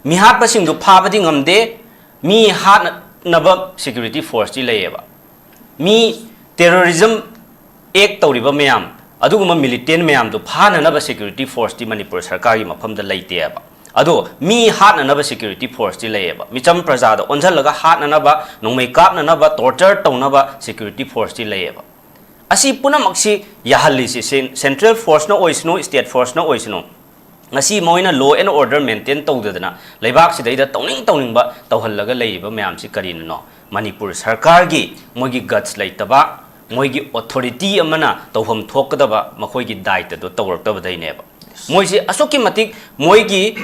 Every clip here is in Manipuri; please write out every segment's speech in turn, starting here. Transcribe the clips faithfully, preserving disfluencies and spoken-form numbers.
ꯃꯤꯍꯥꯠꯄꯁꯤꯡꯗꯨ ꯐꯥꯕꯗꯤ ꯉꯝꯗꯦ꯫ ꯃꯤ ꯍꯥꯠꯅꯕ security forceꯇꯤ ꯂꯩꯌꯦꯕ꯫ ꯃꯤ terrorism act ꯇꯧꯔꯤꯕ ꯃꯌꯥꯝ, ꯑꯗꯨꯒꯨꯝꯕ militant ꯃꯌꯥꯝꯗꯨ ꯐꯥꯅꯅꯕ security forceꯇꯤ ꯃꯅꯤꯄꯨꯔ ꯁꯔꯀꯥꯔꯒꯤ ꯃꯐꯝꯗ ꯂꯩꯇꯦꯕ꯫ ꯑꯗꯣ ꯃꯤ ꯍꯥꯠꯅꯅꯕ security forceꯇꯤ ꯂꯩꯌꯦꯕ꯫ ꯃꯤꯆꯝ ꯄ꯭ꯔꯖꯥꯗ ꯑꯣꯟꯁꯤꯜꯂꯒ ꯍꯥꯠꯅꯅꯕ, ꯅꯣꯡꯃꯩ ꯀꯥꯞꯅꯅꯕ, torture ꯇꯧꯅꯕ security forceꯇꯤ ꯂꯩꯌꯦꯕ꯫ ꯑꯁꯤ ꯄꯨꯝꯅꯃꯛꯁꯤ ꯌꯥꯍꯜꯂꯤꯁꯤ cen-, central forceꯅ ꯑꯣꯏꯁꯅꯨ, state forceꯅ ꯑꯣꯏꯁꯅꯨ, ꯉꯁꯤ ꯃꯣꯏꯅ law and order maintain ꯇꯧꯗꯗꯅ ꯂꯩꯕꯥꯛꯁꯤꯗꯩꯗ ꯇꯧꯅꯤꯡ ꯇꯧꯅꯤꯡꯕ ꯇꯧꯍꯜꯂꯒ ꯂꯩꯔꯤꯕ ꯃꯌꯥꯝꯁꯤ ꯀꯔꯤꯅꯅꯣ? ꯃꯅꯤꯄꯨꯔ ꯁꯔꯀꯥꯔꯒꯤ ꯃꯣꯏꯒꯤ guts ꯂꯩꯇꯕ, ꯃꯣꯏꯒꯤ authority ꯑꯃꯅ ꯇꯧꯐꯝ ꯊꯣꯛꯀꯗꯕ ꯃꯈꯣꯏꯒꯤ ꯗꯥꯏꯇꯗꯣ ꯇꯧꯔꯛꯇꯕꯗꯩꯅꯦꯕ꯫ ꯃꯣꯏꯁꯤ ꯑꯁꯨꯛꯀꯤ ꯃꯇꯤꯛ ꯃꯣꯏꯒꯤ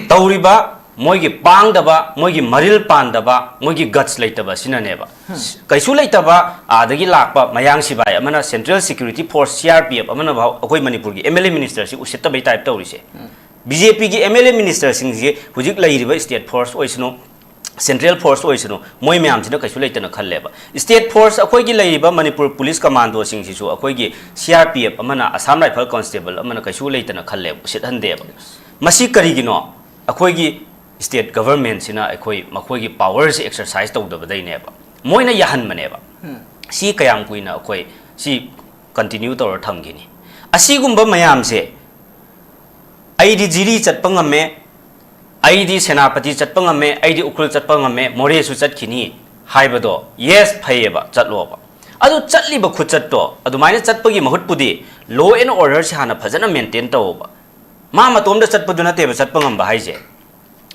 ꯇꯧꯔꯤꯕ, ꯃꯣꯏꯒꯤ ꯄꯥꯡꯗꯕ, ꯃꯣꯏꯒꯤ ꯃꯔꯤꯜ ꯄꯥꯟꯗꯕ, ꯃꯣꯏꯒꯤ guts ꯂꯩꯇꯕ ꯑꯁꯤꯅꯅꯦꯕ꯫ ꯀꯩꯁꯨ ꯂꯩꯇꯕ ꯑꯥꯗꯒꯤ ꯂꯥꯛꯄ ꯃꯌꯥꯡ ꯁꯤꯕꯥꯏ ꯑꯃꯅ, central security force, C R P F ꯑꯃꯅ ꯐꯥꯎ ꯑꯩꯈꯣꯏ ꯃꯅꯤꯄꯨꯔꯒꯤ M L A ministerꯁꯤ ꯎꯁꯤꯠꯇꯕꯩ type ꯇꯧꯔꯤꯁꯦ꯫ B J Pꯒꯤ M L A ministerꯁꯤꯡꯁꯤ ꯍꯧꯖꯤꯛ ꯂꯩꯔꯤꯕ state force ꯑꯣꯏꯁꯅꯨ, central force ꯑꯣꯏꯁꯅꯨ, ꯃꯣꯏ ꯃꯌꯥꯝꯁꯤꯅ ꯀꯩꯁꯨ ꯂꯩꯇꯅ ꯈꯜꯂꯦꯕ꯫ State force ꯑꯩꯈꯣꯏꯒꯤ ꯂꯩꯔꯤꯕ ꯃꯅꯤꯄꯨꯔ police commandoꯁꯤꯡꯁꯤꯁꯨ ꯑꯩꯈꯣꯏꯒꯤ C R P F ꯑꯃꯅ, Assam Rifle constable ꯑꯃꯅ ꯀꯩꯁꯨ ꯂꯩꯇꯅ ꯈꯜꯂꯦꯕ, ꯎꯁꯤꯠꯍꯟꯗꯦꯕ꯫ ꯃꯁꯤ ꯀꯔꯤꯒꯤꯅꯣ? ꯑꯩꯈꯣꯏꯒꯤ state governmentꯁꯤꯅ ꯑꯩꯈꯣꯏ, ꯃꯈꯣꯏꯒꯤ powerꯁꯤ exercise ꯇꯧꯗꯕꯗꯩꯅꯦꯕ, ꯃꯣꯏꯅ ꯌꯥꯍꯟꯕꯅꯦꯕ꯫ ꯁꯤ ꯀꯌꯥꯝ ꯀꯨꯏꯅ ꯑꯩꯈꯣꯏ ꯁꯤ continue ꯇꯧꯔ ꯊꯝꯈꯤꯅꯤ? ꯑꯁꯤꯒꯨꯝꯕ ꯃꯌꯥꯝꯁꯦ, "ꯑꯩꯗꯤ ꯖꯤꯔꯤ ꯆꯠꯄ ꯉꯝꯃꯦ, ꯑꯩꯗꯤ ꯁꯦꯅꯥꯄꯇꯤ ꯆꯠꯄ ꯉꯝꯃꯦ, ꯑꯩꯗꯤ ꯎꯈ꯭ꯔꯨꯜ ꯆꯠꯄ ꯉꯝꯃꯦ, ꯃꯣꯔꯦꯁꯨ ꯆꯠꯈꯤꯅꯤ" ꯍꯥꯏꯕꯗꯣ, yes, ꯐꯩꯌꯦꯕ, ꯆꯠꯂꯣꯕ꯫ ꯑꯗꯨ ꯆꯠꯂꯤꯕ ꯈꯨꯆꯠꯇꯣ ꯑꯗꯨꯃꯥꯏꯅ ꯆꯠꯄꯒꯤ ꯃꯍꯨꯠꯄꯨꯗꯤ law and orderꯁꯦ ꯍꯥꯟꯅ ꯐꯖꯅ maintain ꯇꯧꯕ꯫ ꯃꯥ ꯃꯇꯣꯝꯗ ꯆꯠꯄꯗꯨ ꯅꯠꯇꯦꯕ ꯆꯠꯄ ꯉꯝꯕ ꯍꯥꯏꯁꯦ꯫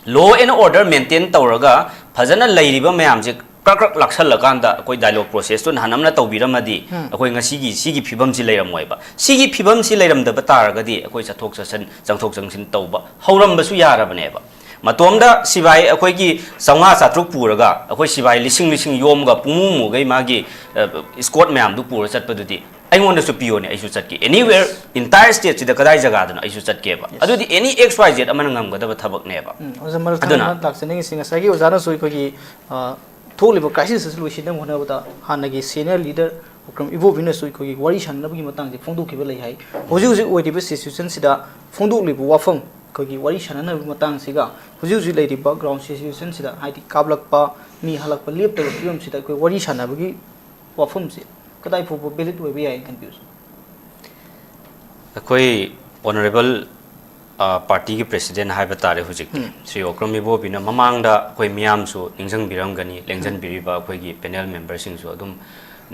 Law and order maintain ꯇꯧꯔꯒ ꯐꯖꯅ ꯂꯩꯔꯤꯕ ꯃꯌꯥꯝꯁꯦ ꯀ꯭ꯔꯛ ꯀ꯭ꯔꯛ ꯂꯥꯛꯁꯜꯂꯀꯥꯟꯗ ꯑꯩꯈꯣꯏ dialogue processꯇꯨ ꯅꯍꯥꯟ ꯑꯃꯅ ꯇꯧꯕꯤꯔꯝꯃꯗꯤ ꯎꯝ꯫ ꯑꯩꯈꯣꯏ ꯉꯁꯤꯒꯤ ꯁꯤꯒꯤ ꯐꯤꯕꯝꯁꯤ ꯂꯩꯔꯝꯃꯣꯏꯕ꯫ ꯁꯤꯒꯤ ꯐꯤꯕꯝꯁꯤ ꯂꯩꯔꯝꯗꯕ ꯇꯥꯔꯒꯗꯤ ꯑꯩꯈꯣꯏ ꯆꯠꯊꯣꯛ ꯆꯠꯁꯤꯟ, ꯆꯪꯊꯣꯛ ꯆꯪꯁꯤꯟ ꯇꯧꯕ ꯍꯧꯔꯝꯕꯁꯨ ꯌꯥꯔꯕꯅꯦꯕ꯫ ꯃꯇꯣꯝꯗ ꯁꯤꯕꯥꯏ ꯑꯩꯈꯣꯏꯒꯤ ꯆꯥꯝꯃꯉꯥ ꯆꯥꯇ꯭ꯔꯨꯛ ꯄꯨꯔꯒ ꯑꯩꯈꯣꯏ ꯁꯤꯕꯥꯏ ꯂꯤꯁꯤꯡ ꯂꯤꯁꯤꯡ ꯌꯣꯝꯒ ꯄꯨꯡꯃꯨ ꯃꯨꯒꯩ ꯃꯥꯒꯤ, ꯑ, escort ꯃꯌꯥꯝꯗꯨ ꯄꯨꯔ ꯆꯠꯄꯗꯨꯗꯤ ꯑꯩꯉꯣꯟꯗꯁꯨ ꯄꯤꯌꯣꯅꯦ, ꯑꯩꯁꯨ ꯆꯠꯀꯦ꯫ Anywhere, entire stateꯁꯤꯗ ꯀꯗꯥꯏ ꯖꯒꯥꯗꯅꯣ ꯑꯩꯁꯨ ꯆꯠꯀꯦꯕ꯫ Yes. ꯑꯗꯨꯗꯤ any X Y Z ꯑꯃꯅ ꯉꯝꯒꯗꯕ ꯊꯕꯛꯅꯦꯕ꯫ ꯎꯝ, ꯑꯣꯖꯥ ꯃꯔꯛ ꯑꯗꯨꯅ ꯊꯠꯅ ꯂꯥꯛꯆꯅꯤꯡꯉꯤꯁꯤ ꯉꯁꯥꯏꯒꯤ ꯑꯣꯖꯥꯅꯁꯨ ꯑꯩꯈꯣꯏꯒꯤ, ꯑ, ꯊꯣꯛꯂꯤꯕ crisis ꯑꯁꯤ ꯂꯣꯏꯁꯤꯟꯅꯕ ꯍꯣꯠꯅꯕꯗ ꯍꯥꯟꯅꯒꯤ senior leader ꯎꯀ꯭ꯔꯝ ꯏꯕꯣꯕꯤꯅꯁꯨ ꯑꯩꯈꯣꯏꯒꯤ ꯋꯥꯔꯤ ꯁꯥꯟꯅꯅꯕꯒꯤ ꯃꯇꯥꯡꯁꯦ ꯐꯣꯡꯗꯣꯛꯈꯤꯕ ꯂꯩ ꯍꯥꯏ꯫ ꯍꯧꯖꯤꯛ ꯍꯧꯖꯤꯛ ꯑꯣꯏꯔꯤꯕ situationꯁꯤꯗ ꯐꯣꯡꯗꯣꯛꯂꯤꯕ ꯋꯥꯐꯝ ꯑꯩꯈꯣꯏꯒꯤ ꯋꯥꯔꯤ ꯁꯥꯟꯅꯅꯕꯒꯤ ꯃꯇꯥꯡꯁꯤꯒ ꯍꯧꯖꯤꯛ ꯍꯧꯖꯤꯛ ꯂꯩꯔꯤꯕ ground situationꯁꯤꯗ, ꯍꯥꯏꯗꯤ ꯀꯥꯞꯂꯛꯄ, ꯃꯤ ꯍꯜꯂꯛꯄ ꯂꯦꯞꯇꯕ ꯐꯤꯕꯝꯁꯤꯗ ꯑꯩꯈꯣꯏ ꯋꯥꯔꯤ ꯁꯥꯟꯅꯕꯒꯤ ꯋꯥꯐꯝꯁꯤ ꯀꯗꯥꯏ ꯐꯥꯎꯕ valid ꯑꯣꯏꯕ ꯌꯥꯏꯅ ꯈꯟꯕꯤꯕꯁꯦ? ꯑꯩꯈꯣꯏ honourable partyꯒꯤ president ꯍꯥꯏꯕ ꯇꯥꯔꯦ ꯍꯧꯖꯤꯛꯇꯤ, ꯁ꯭ꯔꯤ ꯑꯣꯀ꯭ꯔꯝ ꯏꯕꯣꯕꯤꯅ ꯃꯃꯥꯡꯗ ꯑꯩꯈꯣꯏ ꯃꯤꯌꯥꯝꯁꯨ ꯅꯤꯡꯁꯤꯡꯕꯤꯔꯝꯒꯅꯤ, ꯂꯦꯡꯖꯟꯕꯤꯔꯤꯕ ꯑꯩꯈꯣꯏꯒꯤ panel memberꯁꯤꯡꯁꯨ ꯑꯗꯨꯝ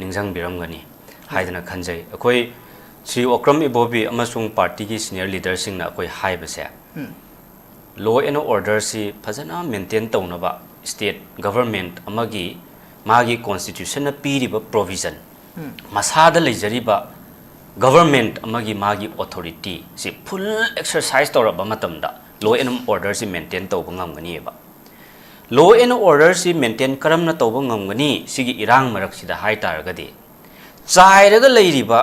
ꯅꯤꯡꯁꯤꯡꯕꯤꯔꯝꯒꯅꯤ ꯍꯥꯏꯗꯅ ꯈꯟꯖꯩ꯫ ꯑꯩꯈꯣꯏ ꯁ꯭ꯔꯤ ꯑꯣꯀ꯭ꯔꯝ ꯏꯕꯣꯕꯤ ꯑꯃꯁꯨꯡ partyꯒꯤ senior leaderꯁꯤꯡꯅ ꯑꯩꯈꯣꯏ ꯍꯥꯏꯕꯁꯦ, law and orderꯁꯤ ꯐꯖꯅ maintain ꯇꯧꯅꯕ state government ꯑꯃꯒꯤ ꯃꯥꯒꯤ constitutionꯅ ꯄꯤꯔꯤꯕ provision, ꯃꯁꯥꯗ ꯂꯩꯖꯔꯤꯕ government ꯑꯃꯒꯤ ꯃꯥꯒꯤ authorityꯁꯤ full exercise ꯇꯧꯔꯕ ꯃꯇꯝꯗ law and orderꯁꯤ maintain ꯇꯧꯕ ꯉꯝꯒꯅꯤꯕ꯫ Law and orderꯁꯤ maintain ꯀꯔꯝꯅ ꯇꯧꯕ ꯉꯝꯒꯅꯤ? ꯁꯤꯒꯤ ꯏꯔꯥꯡ ꯃꯔꯛꯁꯤꯗ ꯍꯥꯏ ꯇꯥꯔꯒꯗꯤ, ꯆꯥꯏꯔꯒ ꯂꯩꯔꯤꯕ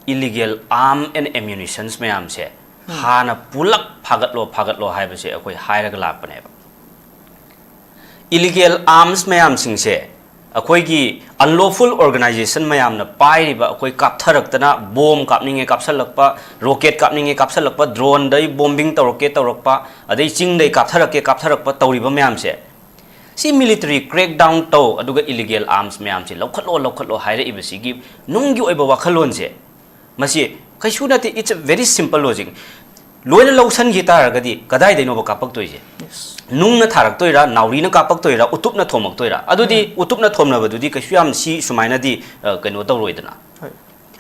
illegal arm and ammunitions ꯃꯌꯥꯝꯁꯦ ꯍꯥꯟꯅ ꯄꯨꯂꯞ ꯐꯥꯒꯠꯂꯣ, ꯐꯥꯒꯠꯂꯣ ꯍꯥꯏꯕꯁꯦ ꯑꯩꯈꯣꯏ ꯍꯥꯏꯔꯒ ꯂꯥꯛꯄꯅꯦꯕ꯫ Illegal arms ꯃꯌꯥꯝꯁꯤꯡꯁꯦ ꯑꯩꯈꯣꯏꯒꯤ unlawful organisation ꯃꯌꯥꯝꯅ ꯄꯥꯏꯔꯤꯕ, ꯑꯩꯈꯣꯏ ꯀꯥꯞꯊꯔꯛꯇꯅ bomb ꯀꯥꯞꯅꯤꯡꯉꯦ ꯀꯥꯞꯁꯜꯂꯛꯄ, rocket ꯀꯥꯞꯅꯤꯡꯉꯦ ꯀꯥꯞꯁꯜꯂꯛꯄ, droneꯗꯩ bombing ꯇꯧꯔꯛꯀꯦ ꯇꯧꯔꯛꯄ, ꯑꯗꯩ ꯆꯤꯡꯗꯩ ꯀꯥꯞꯊꯔꯛꯀꯦ ꯀꯥꯞꯊꯔꯛꯄ ꯇꯧꯔꯤꯕ ꯃꯌꯥꯝꯁꯦ, ꯁꯤ military crackdown ꯇꯧ, ꯑꯗꯨꯒ illegal arms ꯃꯌꯥꯝꯁꯦ ꯂꯧꯈꯠꯂꯣ, ꯂꯧꯈꯠꯂꯣ ꯍꯥꯏꯔꯛꯏꯕꯁꯤꯒꯤ ꯅꯨꯡꯒꯤ ꯑꯣꯏꯕ ꯋꯥꯈꯜꯂꯣꯟꯁꯦ, ꯃꯁꯤ ꯀꯩꯁꯨ ꯅꯠꯇꯦ, it's a very simple logic꯫ ꯂꯣꯏꯅ ꯂꯧꯁꯟꯈꯤ ꯇꯥꯔꯒꯗꯤ ꯀꯗꯥꯏꯗꯩꯅꯣꯕ ꯀꯥꯞꯄꯛꯇꯣꯏꯁꯦ? ꯅꯨꯡꯅ ꯊꯥꯔꯛꯇꯣꯏꯔꯥ, ꯅꯥꯎꯔꯤꯅ ꯀꯥꯞꯄꯛꯇꯣꯏꯔꯥ, ꯎꯇꯨꯞꯅ ꯊꯣꯝꯃꯛꯇꯣꯏꯔꯥ? ꯑꯗꯨꯗꯤ ꯎꯇꯨꯞꯅ ꯊꯣꯝꯅꯕꯗꯨꯗꯤ ꯀꯩꯁꯨ ꯌꯥꯝ ꯁꯤ ꯁꯨꯃꯥꯏꯅꯗꯤ, ꯑ, ꯀꯩꯅꯣ ꯇꯧꯔꯣꯏꯗꯅ꯫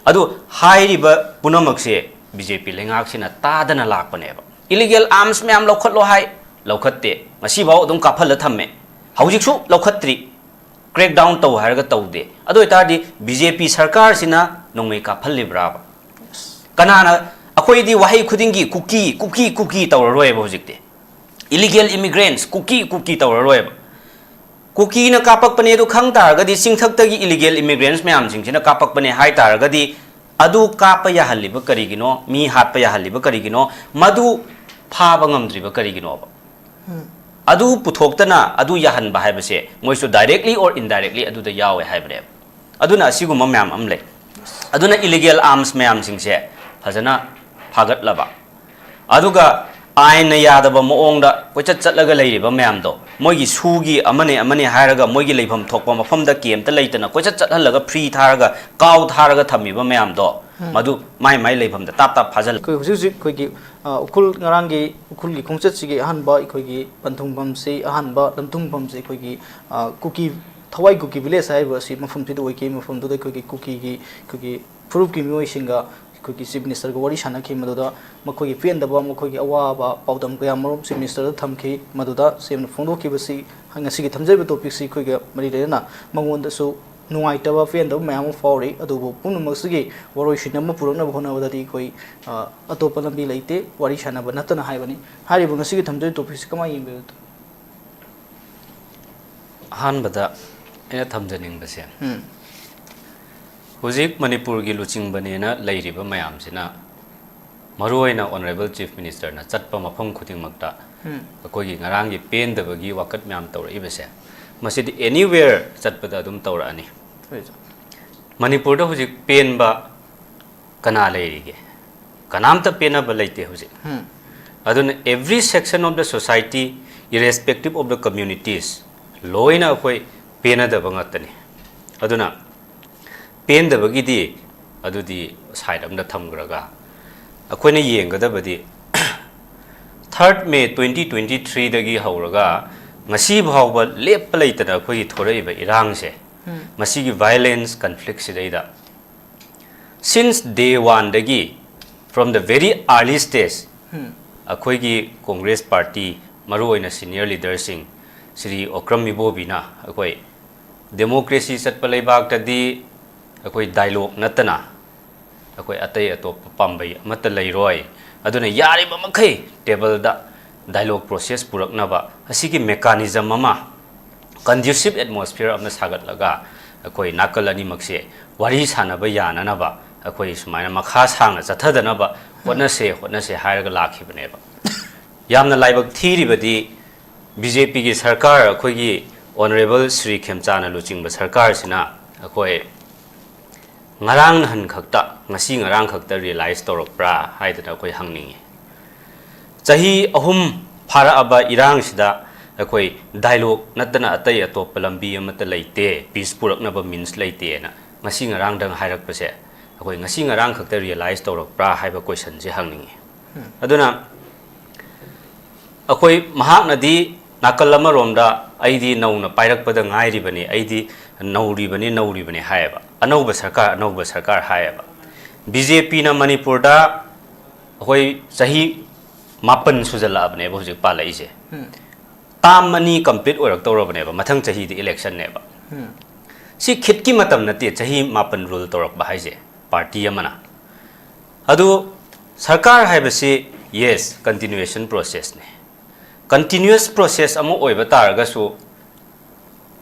ꯑꯗꯨ ꯍꯥꯏꯔꯤꯕ ꯄꯨꯝꯅꯃꯛꯁꯦ BJP ꯂꯩꯉꯥꯛꯁꯤꯅ ꯇꯥꯗꯅ ꯂꯥꯛꯄꯅꯦꯕ꯫ Illegal arms ꯃꯌꯥꯝ ꯂꯧꯈꯠꯂꯣ ꯍꯥꯏ, ꯂꯧꯈꯠꯇꯦ꯫ ꯉꯁꯤꯐꯥꯎ ꯑꯗꯨꯝ ꯀꯥꯞꯍꯜꯂ ꯊꯝꯃꯦ꯫ ꯍꯧꯖꯤꯛꯁꯨ ꯂꯧꯈꯠꯇ꯭ꯔꯤ꯫ Crackdown ꯇꯧ ꯍꯥꯏꯔꯒ ꯇꯧꯗꯦ꯫ ꯑꯗꯨ ꯑꯣꯏꯇꯥꯔꯗꯤ BJP ꯁꯔꯀꯥꯔꯁꯤꯅ ꯅꯣꯡꯃꯩ ꯀꯥꯞꯍꯜꯂꯤꯕ꯭ꯔꯥꯕ? ꯀꯅꯥꯅ, ꯑꯩꯈꯣꯏꯗꯤ ꯋꯥꯍꯩ ꯈꯨꯗꯤꯡꯒꯤ ꯀꯨꯀꯤ, ꯀꯨꯀꯤ, ꯀꯨꯀꯤ ꯇꯧꯔꯔꯣꯏꯕ ꯍꯧꯖꯤꯛꯇꯤ꯫ Illegal immigrants, ꯀꯨꯀꯤ, ꯀꯨꯀꯤ ꯇꯧꯔꯔꯣꯏꯕ꯫ ꯀꯨꯀꯤꯅ ꯀꯥꯞꯄꯛꯄꯅꯦ ꯑꯗꯨ ꯈꯪ ꯇꯥꯔꯒꯗꯤ, ꯆꯤꯡꯊꯛꯇꯒꯤ illegal immigrants ꯃꯌꯥꯝꯁꯤꯡꯁꯤꯅ ꯀꯥꯞꯄꯛꯄꯅꯦ ꯍꯥꯏ ꯇꯥꯔꯒꯗꯤ, ꯑꯗꯨ ꯀꯥꯞꯄ ꯌꯥꯍꯜꯂꯤꯕ ꯀꯔꯤꯒꯤꯅꯣ? ꯃꯤ ꯍꯥꯠꯄ ꯌꯥꯍꯜꯂꯤꯕ ꯀꯔꯤꯒꯤꯅꯣ? ꯃꯗꯨ ꯐꯥꯕ ꯉꯝꯗ꯭ꯔꯤꯕ ꯀꯔꯤꯒꯤꯅꯣꯕ? ꯑꯗꯨ ꯄꯨꯊꯣꯛꯇꯅ ꯑꯗꯨ ꯌꯥꯍꯟꯕ ꯍꯥꯏꯕꯁꯦ ꯃꯣꯏꯁꯨ directly or indirectly ꯑꯗꯨꯗ ꯌꯥꯎꯋꯦ ꯍꯥꯏꯕꯅꯦꯕ꯫ ꯑꯗꯨꯅ ꯑꯁꯤꯒꯨꯝꯕ ꯃꯌꯥꯝ ꯑꯃ ꯂꯩ꯫ ꯑꯗꯨꯅ illegal arms ꯃꯌꯥꯝꯁꯤꯡꯁꯦ ꯐꯖꯅ ꯐꯥꯒꯠꯂꯕ, ꯑꯗꯨꯒ ꯑꯥꯏꯟꯅ ꯌꯥꯗꯕ ꯃꯑꯣꯡꯗ ꯀꯣꯏꯆꯠ ꯆꯠꯂꯒ ꯂꯩꯔꯤꯕ ꯃꯌꯥꯝꯗꯣ, ꯃꯣꯏꯒꯤ ꯁꯨꯒꯤ ꯑꯃꯅꯦ ꯑꯃꯅꯦ ꯍꯥꯏꯔꯒ ꯃꯣꯏꯒꯤ ꯂꯩꯐꯝ ꯊꯣꯛꯄ ꯃꯐꯝꯗ ꯀꯦꯝꯇ ꯂꯩꯇꯅ ꯀꯣꯏꯆꯠ ꯆꯠꯍꯜꯂꯒ, ꯐ꯭ꯔꯤ ꯊꯥꯔꯒ, ꯀꯥꯎ ꯊꯥꯔꯒ ꯊꯝꯃꯤꯕ ꯃꯌꯥꯝꯗꯣ, ꯎꯝ꯫ ꯃꯗꯨ ꯃꯥꯏ ꯃꯥꯏ ꯂꯩꯐꯝꯗ ꯇꯥꯞ ꯇꯥꯞ ꯐꯥꯖꯤꯜꯂ ꯑꯩꯈꯣꯏ ꯍꯧꯖꯤꯛ ꯍꯧꯖꯤꯛ ꯑꯩꯈꯣꯏꯒꯤ, ꯑ, ꯎꯈ꯭ꯔꯨꯜ, ꯉꯔꯥꯡꯒꯤ ꯎꯈ꯭ꯔꯨꯜꯒꯤ ꯈꯣꯡꯆꯠꯁꯤꯒꯤ ꯑꯍꯥꯟꯕ ꯑꯩꯈꯣꯏꯒꯤ ꯄꯟꯊꯨꯡꯐꯝꯁꯤ, ꯑꯍꯥꯟꯕ ꯂꯝꯊꯨꯡꯐꯝꯁꯤ ꯑꯩꯈꯣꯏꯒꯤ, ꯑ, ꯀꯨꯀꯤ, ꯊꯋꯥꯏ ꯀꯨꯀꯤ ꯚꯤꯂꯦꯖ ꯍꯥꯏꯔꯤꯕ ꯑꯁꯤ ꯃꯐꯝꯁꯤꯗ ꯑꯣꯏꯈꯤ꯫ ꯃꯐꯝꯗꯨꯗ ꯑꯩꯈꯣꯏꯒꯤ ꯀꯨꯀꯤꯒꯤ, ꯑꯩꯈꯣꯏꯒꯤ ꯐꯨꯔꯨꯞꯀꯤ ꯃꯤꯑꯣꯏꯁꯤꯡꯒ ꯑꯩꯈꯣꯏꯒꯤ ꯆꯤꯐ ꯃꯤꯅꯤꯁꯇꯔꯒ ꯋꯥꯔꯤ ꯁꯥꯟꯅꯈꯤ꯫ ꯃꯗꯨꯗ ꯃꯈꯣꯏꯒꯤ ꯄꯦꯟꯗꯕ, ꯃꯈꯣꯏꯒꯤ ꯑꯋꯥꯕ ꯄꯥꯎꯗꯝ ꯀꯌꯥ ꯃꯔꯨꯝ ꯆꯤꯐ ꯃꯤꯅꯤꯁꯇꯔꯗ ꯊꯝꯈꯤ꯫ ꯃꯗꯨꯗ ꯁꯤ ꯑꯦꯝꯅ ꯐꯣꯡꯗꯣꯛꯈꯤꯕꯁꯤ ꯉꯁꯤꯒꯤ ꯊꯝꯖꯔꯤꯕ ꯇꯣꯄꯤꯛꯁꯤ ꯑꯩꯈꯣꯏꯒ ꯃꯔꯤ ꯂꯩꯅꯅ ꯃꯉꯣꯟꯗꯁꯨ ꯅꯨꯡꯉꯥꯏꯇꯕ, ꯄꯦꯟꯗꯕ ꯃꯌꯥꯝ ꯑꯃ ꯐꯥꯎꯔꯤ꯫ ꯑꯗꯨꯕꯨ ꯄꯨꯝꯅꯃꯛꯁꯤꯒꯤ ꯋꯥꯔꯣꯏꯁꯤꯟ ꯑꯃ ꯄꯨꯔꯛꯅꯕ ꯍꯣꯠꯅꯕꯗꯗꯤ ꯑꯩꯈꯣꯏ, ꯑ, ꯑꯇꯣꯞꯄ ꯂꯝꯕꯤ ꯂꯩꯇꯦ, ꯋꯥꯔꯤ ꯁꯥꯟꯅꯕ ꯅꯠꯇꯅ ꯍꯥꯏꯕꯅꯤ꯫ ꯍꯥꯏꯔꯤꯕ ꯉꯁꯤꯒꯤ ꯊꯝꯖꯔꯤꯕ ꯇꯣꯄꯤꯛꯁꯤ ꯀꯃꯥꯏꯅ ꯌꯦꯡꯕꯤꯕ? ꯑꯍꯥꯟꯕꯗ ꯑꯩꯅ ꯊꯝꯖꯅꯤꯡꯕꯁꯦ, ꯎꯝ꯫ ꯍꯧꯖꯤꯛ ꯃꯅꯤꯄꯨꯔꯒꯤ ꯂꯨꯆꯤꯡꯕꯅꯦꯅ ꯂꯩꯔꯤꯕ ꯃꯌꯥꯝꯁꯤꯅ, ꯃꯔꯨꯑꯣꯏꯅ ꯑꯣꯅꯔꯦꯕꯜ ꯆꯤꯐ ꯃꯤꯅꯤꯁꯇꯔꯅ ꯆꯠꯄ ꯃꯐꯝ ꯈꯨꯗꯤꯡꯃꯛꯇ ꯎꯝ꯫ ꯑꯩꯈꯣꯏꯒꯤ ꯉꯔꯥꯡꯒꯤ ꯄꯦꯟꯗꯕꯒꯤ ꯋꯥꯀꯠ ꯃꯌꯥꯝ ꯇꯧꯔꯛꯏꯕꯁꯦ, ꯃꯁꯤꯗꯤ anywhere ꯆꯠꯄꯗ ꯑꯗꯨꯝ ꯇꯧꯔꯛꯑꯅꯤ꯫ ꯍꯣꯏ, ꯁꯥꯔ꯫ ꯃꯅꯤꯄꯨꯔꯗ ꯍꯧꯖꯤꯛ ꯄꯦꯟꯕ ꯀꯅꯥ ꯂꯩꯔꯤꯒꯦ? ꯀꯅꯥꯝꯇ ꯄꯦꯟꯅꯕ ꯂꯩꯇꯦ ꯍꯧꯖꯤꯛ꯫ ꯎꯝ꯫ ꯑꯗꯨꯅ every section of the society, irrespective of the communities, ꯂꯣꯏꯅ ꯑꯩꯈꯣꯏ ꯄꯦꯟꯅꯗꯕ ꯉꯥꯛꯇꯅꯤ꯫ ꯑꯗꯨꯅ ꯄꯦꯟꯗꯕꯒꯤꯗꯤ ꯑꯗꯨꯗꯤ ꯁꯥꯏꯠ ꯑꯃꯗ ꯊꯝꯈ꯭ꯔꯒ, ꯑꯩꯈꯣꯏꯅ ꯌꯦꯡꯒꯗꯕꯗꯤ third May twenty twenty threeꯗꯒꯤ ꯍꯧꯔꯒ ꯉꯁꯤ ꯐꯥꯎꯕ ꯂꯦꯞꯄ ꯂꯩꯇꯅ ꯑꯩꯈꯣꯏꯒꯤ ꯊꯣꯔꯛꯏꯕ ꯏꯔꯥꯡꯁꯦ, ꯎꯝ꯫ ꯃꯁꯤꯒꯤ violence conflict ꯁꯤꯗꯩꯗ, since day oneꯗꯒꯤ, from the very early stage, ꯎꯝ꯫ ꯑꯩꯈꯣꯏꯒꯤ ꯀꯣꯡꯒ꯭ꯔꯦꯁ ꯄꯥꯔꯇꯤ, ꯃꯔꯨꯑꯣꯏꯅ ꯁꯤꯅꯤꯌꯔ ꯂꯤꯗꯔꯁꯤꯡ, ꯁ꯭ꯔꯤ ꯑꯣꯀ꯭ꯔꯝ ꯏꯕꯣꯕꯤꯅ ꯑꯩꯈꯣꯏ ꯗꯦꯃꯣꯀ꯭ꯔꯦꯁꯤ ꯆꯠꯄ ꯂꯩꯕꯥꯛꯇꯗꯤ ꯑꯩꯈꯣꯏ ꯗꯥꯏꯂꯣꯒ ꯅꯠꯇꯅ ꯑꯩꯈꯣꯏ ꯑꯇꯩ ꯑꯇꯣꯞꯄ ꯄꯥꯝꯕꯩ ꯑꯃꯠꯇ ꯂꯩꯔꯣꯏ꯫ ꯑꯗꯨꯅ ꯌꯥꯔꯤꯕ ꯃꯈꯩ ꯇꯦꯕꯜꯗ ꯗꯥꯏꯂꯣꯒ ꯄ꯭ꯔꯣꯁꯦꯁ ꯄꯨꯔꯛꯅꯕ ꯑꯁꯤꯒꯤ ꯃꯦꯀꯥꯅꯤꯖꯝ ꯑꯃ, conducive atmosphere ꯑꯃ ꯁꯥꯒꯠꯂꯒ ꯑꯩꯈꯣꯏ ꯅꯥꯀꯜ ꯑꯅꯤꯃꯛꯁꯦ ꯋꯥꯔꯤ ꯁꯥꯟꯅꯕ ꯌꯥꯅꯅꯕ, ꯑꯩꯈꯣꯏ ꯁꯨꯃꯥꯏꯅ ꯃꯈꯥ ꯁꯥꯡꯅ ꯆꯠꯊꯗꯅꯕ ꯍꯣꯠꯅꯁꯦ, ꯍꯣꯠꯅꯁꯦ ꯍꯥꯏꯔꯒ ꯂꯥꯛꯈꯤꯕꯅꯦꯕ꯫ ꯌꯥꯝꯅ ꯂꯥꯏꯕꯛ ꯊꯤꯔꯤꯕꯗꯤ, ꯕꯤ ꯖꯦ ꯄꯤꯒꯤ ꯁꯔꯀꯥꯔ, ꯑꯩꯈꯣꯏꯒꯤ ꯑꯣꯅꯔꯦꯕꯜ ꯁ꯭ꯔꯤ ꯈꯦꯝꯆꯥꯅ ꯂꯨꯆꯤꯡꯕ ꯁꯔꯀꯥꯔꯁꯤꯅ ꯑꯩꯈꯣꯏ ꯉꯔꯥꯡ ꯅꯍꯥꯟ ꯈꯛꯇ, ꯉꯁꯤ ꯉꯔꯥꯡ ꯈꯛꯇ ꯔꯤꯌꯦꯂꯥꯏꯁ ꯇꯧꯔꯛꯄ꯭ꯔꯥ ꯍꯥꯏꯗꯅ ꯑꯩꯈꯣꯏ ꯍꯪꯅꯤꯡꯉꯤ꯫ ꯆꯍꯤ ꯑꯍꯨꯝ ꯐꯥꯔꯛꯑꯕ ꯏꯔꯥꯡꯁꯤꯗ ꯑꯩꯈꯣꯏ ꯗꯥꯏꯂꯣꯒ ꯅꯠꯇꯅ ꯑꯇꯩ ꯑꯇꯣꯞꯄ ꯂꯝꯕꯤ ꯑꯃꯠꯇ ꯂꯩꯇꯦ, ꯄꯤꯁ ꯄꯨꯔꯛꯅꯕ ꯃꯤꯟꯁ ꯂꯩꯇꯦꯅ ꯉꯁꯤ ꯉꯔꯥꯡꯗꯪ ꯍꯥꯏꯔꯛꯄꯁꯦ ꯑꯩꯈꯣꯏ ꯉꯁꯤ ꯉꯔꯥꯡ ꯈꯛꯇ ꯔꯤꯌꯦꯂꯥꯏꯁ ꯇꯧꯔꯛꯄ꯭ꯔꯥ ꯍꯥꯏꯕ ꯀꯣꯏꯁꯟꯁꯦ ꯍꯪꯅꯤꯡꯉꯤ꯫ ꯑꯗꯨꯅ ꯑꯩꯈꯣꯏ ꯃꯍꯥꯛꯅꯗꯤ ꯅꯥꯀꯜ ꯑꯃꯔꯣꯝꯗ ꯑꯩꯗꯤ ꯅꯧꯅ ꯄꯥꯏꯔꯛꯄꯗ ꯉꯥꯏꯔꯤꯕꯅꯤ, ꯑꯩꯗꯤ ꯅꯧꯔꯤꯕꯅꯤ, ꯅꯧꯔꯤꯕꯅꯤ ꯍꯥꯏꯌꯦꯕ, ꯑꯅꯧꯕ ꯁꯔꯀꯥꯔ, ꯑꯅꯧꯕ ꯁꯔꯀꯥꯔ ꯍꯥꯏꯌꯦꯕ꯫ ꯕꯤ ꯖꯦ ꯄꯤꯅ ꯃꯅꯤꯄꯨꯔꯗ ꯑꯩꯈꯣꯏ ꯆꯍꯤ ꯃꯥꯄꯟ ꯁꯨꯖꯜꯂꯛꯑꯕꯅꯦꯕ ꯍꯧꯖꯤꯛ ꯄꯥꯜꯂꯛꯏꯁꯦ꯫ ꯇꯥꯝ ꯑꯅꯤ ꯀꯝꯄ꯭ꯂꯤꯠ ꯑꯣꯏꯔꯛꯇꯧꯔꯕꯅꯦꯕ, ꯃꯊꯪ ꯆꯍꯤꯗꯤ ꯏꯂꯦꯛꯁꯟꯅꯦꯕ꯫ ꯁꯤ ꯈꯤꯠꯀꯤ ꯃꯇꯝ ꯅꯠꯇꯦ, ꯆꯍꯤ ꯃꯥꯄꯟ ꯔꯨꯜ ꯇꯧꯔꯛꯄ ꯍꯥꯏꯁꯦ ꯄꯥꯔꯇꯤ ꯑꯃꯅ꯫ ꯑꯗꯨ ꯁꯔꯀꯥꯔ ꯍꯥꯏꯕꯁꯤ, ꯌꯦꯁ, ꯀꯟꯇꯤꯅ꯭ꯌꯨꯑꯦꯁꯟ ꯄ꯭ꯔꯣꯁꯦꯁꯅꯦ꯫ ꯀꯟꯇꯤꯅ꯭ꯌꯨꯑꯁ ꯄ꯭ꯔꯣꯁꯦꯁ ꯑꯃ ꯑꯣꯏꯕ ꯇꯥꯔꯒꯁꯨ,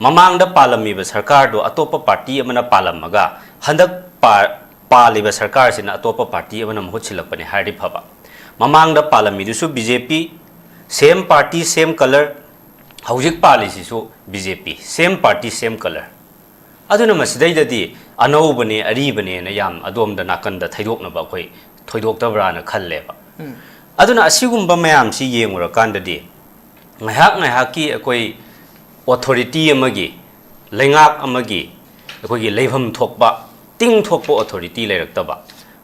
ꯃꯃꯥꯡꯗ ꯄꯥꯜꯂꯝꯃꯤꯕ ꯁꯔꯀꯥꯔꯗꯣ ꯑꯇꯣꯞꯄ ꯄꯥꯔꯇꯤ ꯑꯃꯅ ꯄꯥꯜꯂꯝꯃꯒ ꯍꯟꯗꯛ ꯄꯥ-, ꯄꯥꯜꯂꯤꯕ ꯁꯔꯀꯥꯔꯁꯤꯅ ꯑꯇꯣꯞꯄ ꯄꯥꯔꯇꯤ ꯑꯃꯅ ꯃꯍꯨꯠ ꯁꯤꯜꯂꯛꯄꯅꯦ ꯍꯥꯏꯔꯗꯤ ꯐꯕ꯫ ꯃꯃꯥꯡꯗ ꯄꯥꯜꯂꯝꯃꯤꯗꯨꯁꯨ ꯕꯤ ꯖꯦ ꯄꯤ, ꯁꯦꯝ ꯄꯥꯔꯇꯤ, ꯁꯦꯝ ꯀꯂꯔ, ꯍꯧꯖꯤꯛ ꯄꯥꯜꯂꯤꯁꯤꯁꯨ ꯕꯤ ꯖꯦ ꯄꯤ, ꯁꯦꯝ ꯄꯥꯔꯇꯤ, ꯁꯦꯝ ꯀꯂꯔ꯫ ꯑꯗꯨꯅ ꯃꯁꯤꯗꯩꯗꯗꯤ ꯑꯅꯧꯕꯅꯦ, ꯑꯔꯤꯕꯅꯦꯅ ꯌꯥꯝ ꯑꯗꯣꯝꯗ ꯅꯥꯀꯟꯗ ꯊꯩꯗꯣꯛꯅꯕ ꯑꯩꯈꯣꯏ ꯊꯣꯏꯗꯣꯛꯇꯕ꯭ꯔꯥꯅ ꯈꯜꯂꯦꯕ꯫ ꯑꯗꯨꯅ ꯑꯁꯤꯒꯨꯝꯕ ꯃꯌꯥꯝꯁꯤ ꯌꯦꯡꯉꯨꯔꯀꯥꯟꯗꯗꯤ ꯉꯥꯏꯍꯥꯛ ꯉꯥꯏꯍꯥꯛꯀꯤ ꯑꯩꯈꯣꯏ ꯑꯣꯊꯣꯔꯤꯇꯤ ꯑꯃꯒꯤ, ꯂꯩꯉꯥꯛ ꯑꯃꯒꯤ ꯑꯩꯈꯣꯏꯒꯤ ꯂꯩꯐꯝ ꯊꯣꯛꯄ, ꯇꯤꯡ ꯊꯣꯛꯄ ꯑꯣꯊꯣꯔꯤꯇꯤ ꯂꯩꯔꯛꯇꯕ,